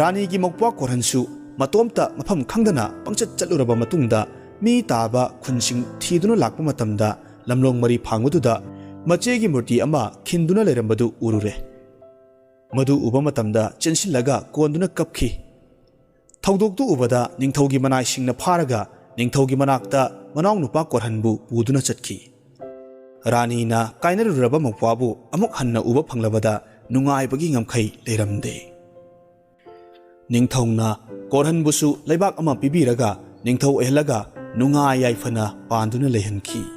ꯔꯥꯅꯤꯒꯤ ꯃꯧꯄ꯭ꯋꯥ ꯀꯣꯔꯍꯟꯁꯨ ꯃꯇꯣꯝꯇ ꯃꯐꯝ ꯈꯪꯗꯅ ꯄꯪꯆꯠ ꯆꯠꯂꯨꯔꯕ ꯃꯇꯨꯡꯗ ꯃꯤ ꯇꯥꯕ ꯈꯨꯟꯁꯤꯡ ꯊꯤꯗꯨꯅ ꯂꯥꯛꯄ ꯃꯇꯝꯗ ꯂꯝꯂꯣꯡ ꯃꯔꯤ ꯐꯥꯡꯕꯗꯨꯗ ꯃꯆꯦꯒꯤ ꯃꯨꯔꯇꯤ ꯑꯃ ꯈꯤꯟꯗꯨꯅ ꯂꯩꯔꯝꯕꯗꯨ ꯎꯔꯨꯔꯦ꯫ ꯃꯗꯨ ꯎꯕ ꯃꯇꯝꯗ ꯆꯦꯟꯁꯤꯜꯂꯒ ꯀꯣꯟꯗꯨꯅ ꯀꯞꯈꯤ꯫ ꯊꯧꯗꯣꯛꯇꯨ ꯎꯕꯗ ꯅꯤꯡꯊꯧꯒꯤ ꯃꯅꯥꯏꯁꯤꯡꯅ ꯐꯥꯔꯒ ꯅꯤꯡꯊꯧꯒꯤ ꯃꯅꯥꯛꯇ ꯃꯅꯥꯎꯅꯨꯄꯥ ꯀꯣꯔꯍꯟꯕꯨ ꯄꯨꯗꯨꯅ ꯆꯠꯈꯤ꯫ ꯔꯥꯅꯤꯅ ꯀꯥꯏꯅꯔꯨꯔꯕ ꯃꯧꯄ꯭ꯋꯥꯕꯨ ꯑꯃꯨꯛ ꯍꯟꯅ ꯎꯕ ꯐꯪꯂꯕꯗ ꯅꯨꯡꯉꯥꯏꯕꯒꯤ ꯉꯝꯈꯩ ꯂꯩꯔꯝꯗꯦ꯫ ꯅꯤꯡꯊꯧꯅ ꯀꯣꯔꯍꯟꯕꯨꯁꯨ ꯂꯩꯕꯥꯛ ꯑꯃ ꯄꯤꯕꯤꯔꯒ ꯅꯤꯡꯊꯧ ꯑꯣꯏꯍꯜꯂꯒ ꯅꯨꯡꯉꯥꯏ ꯌꯥꯏꯐꯅ ꯄꯥꯟꯗꯨꯅ ꯂꯩꯍꯟꯈꯤ꯫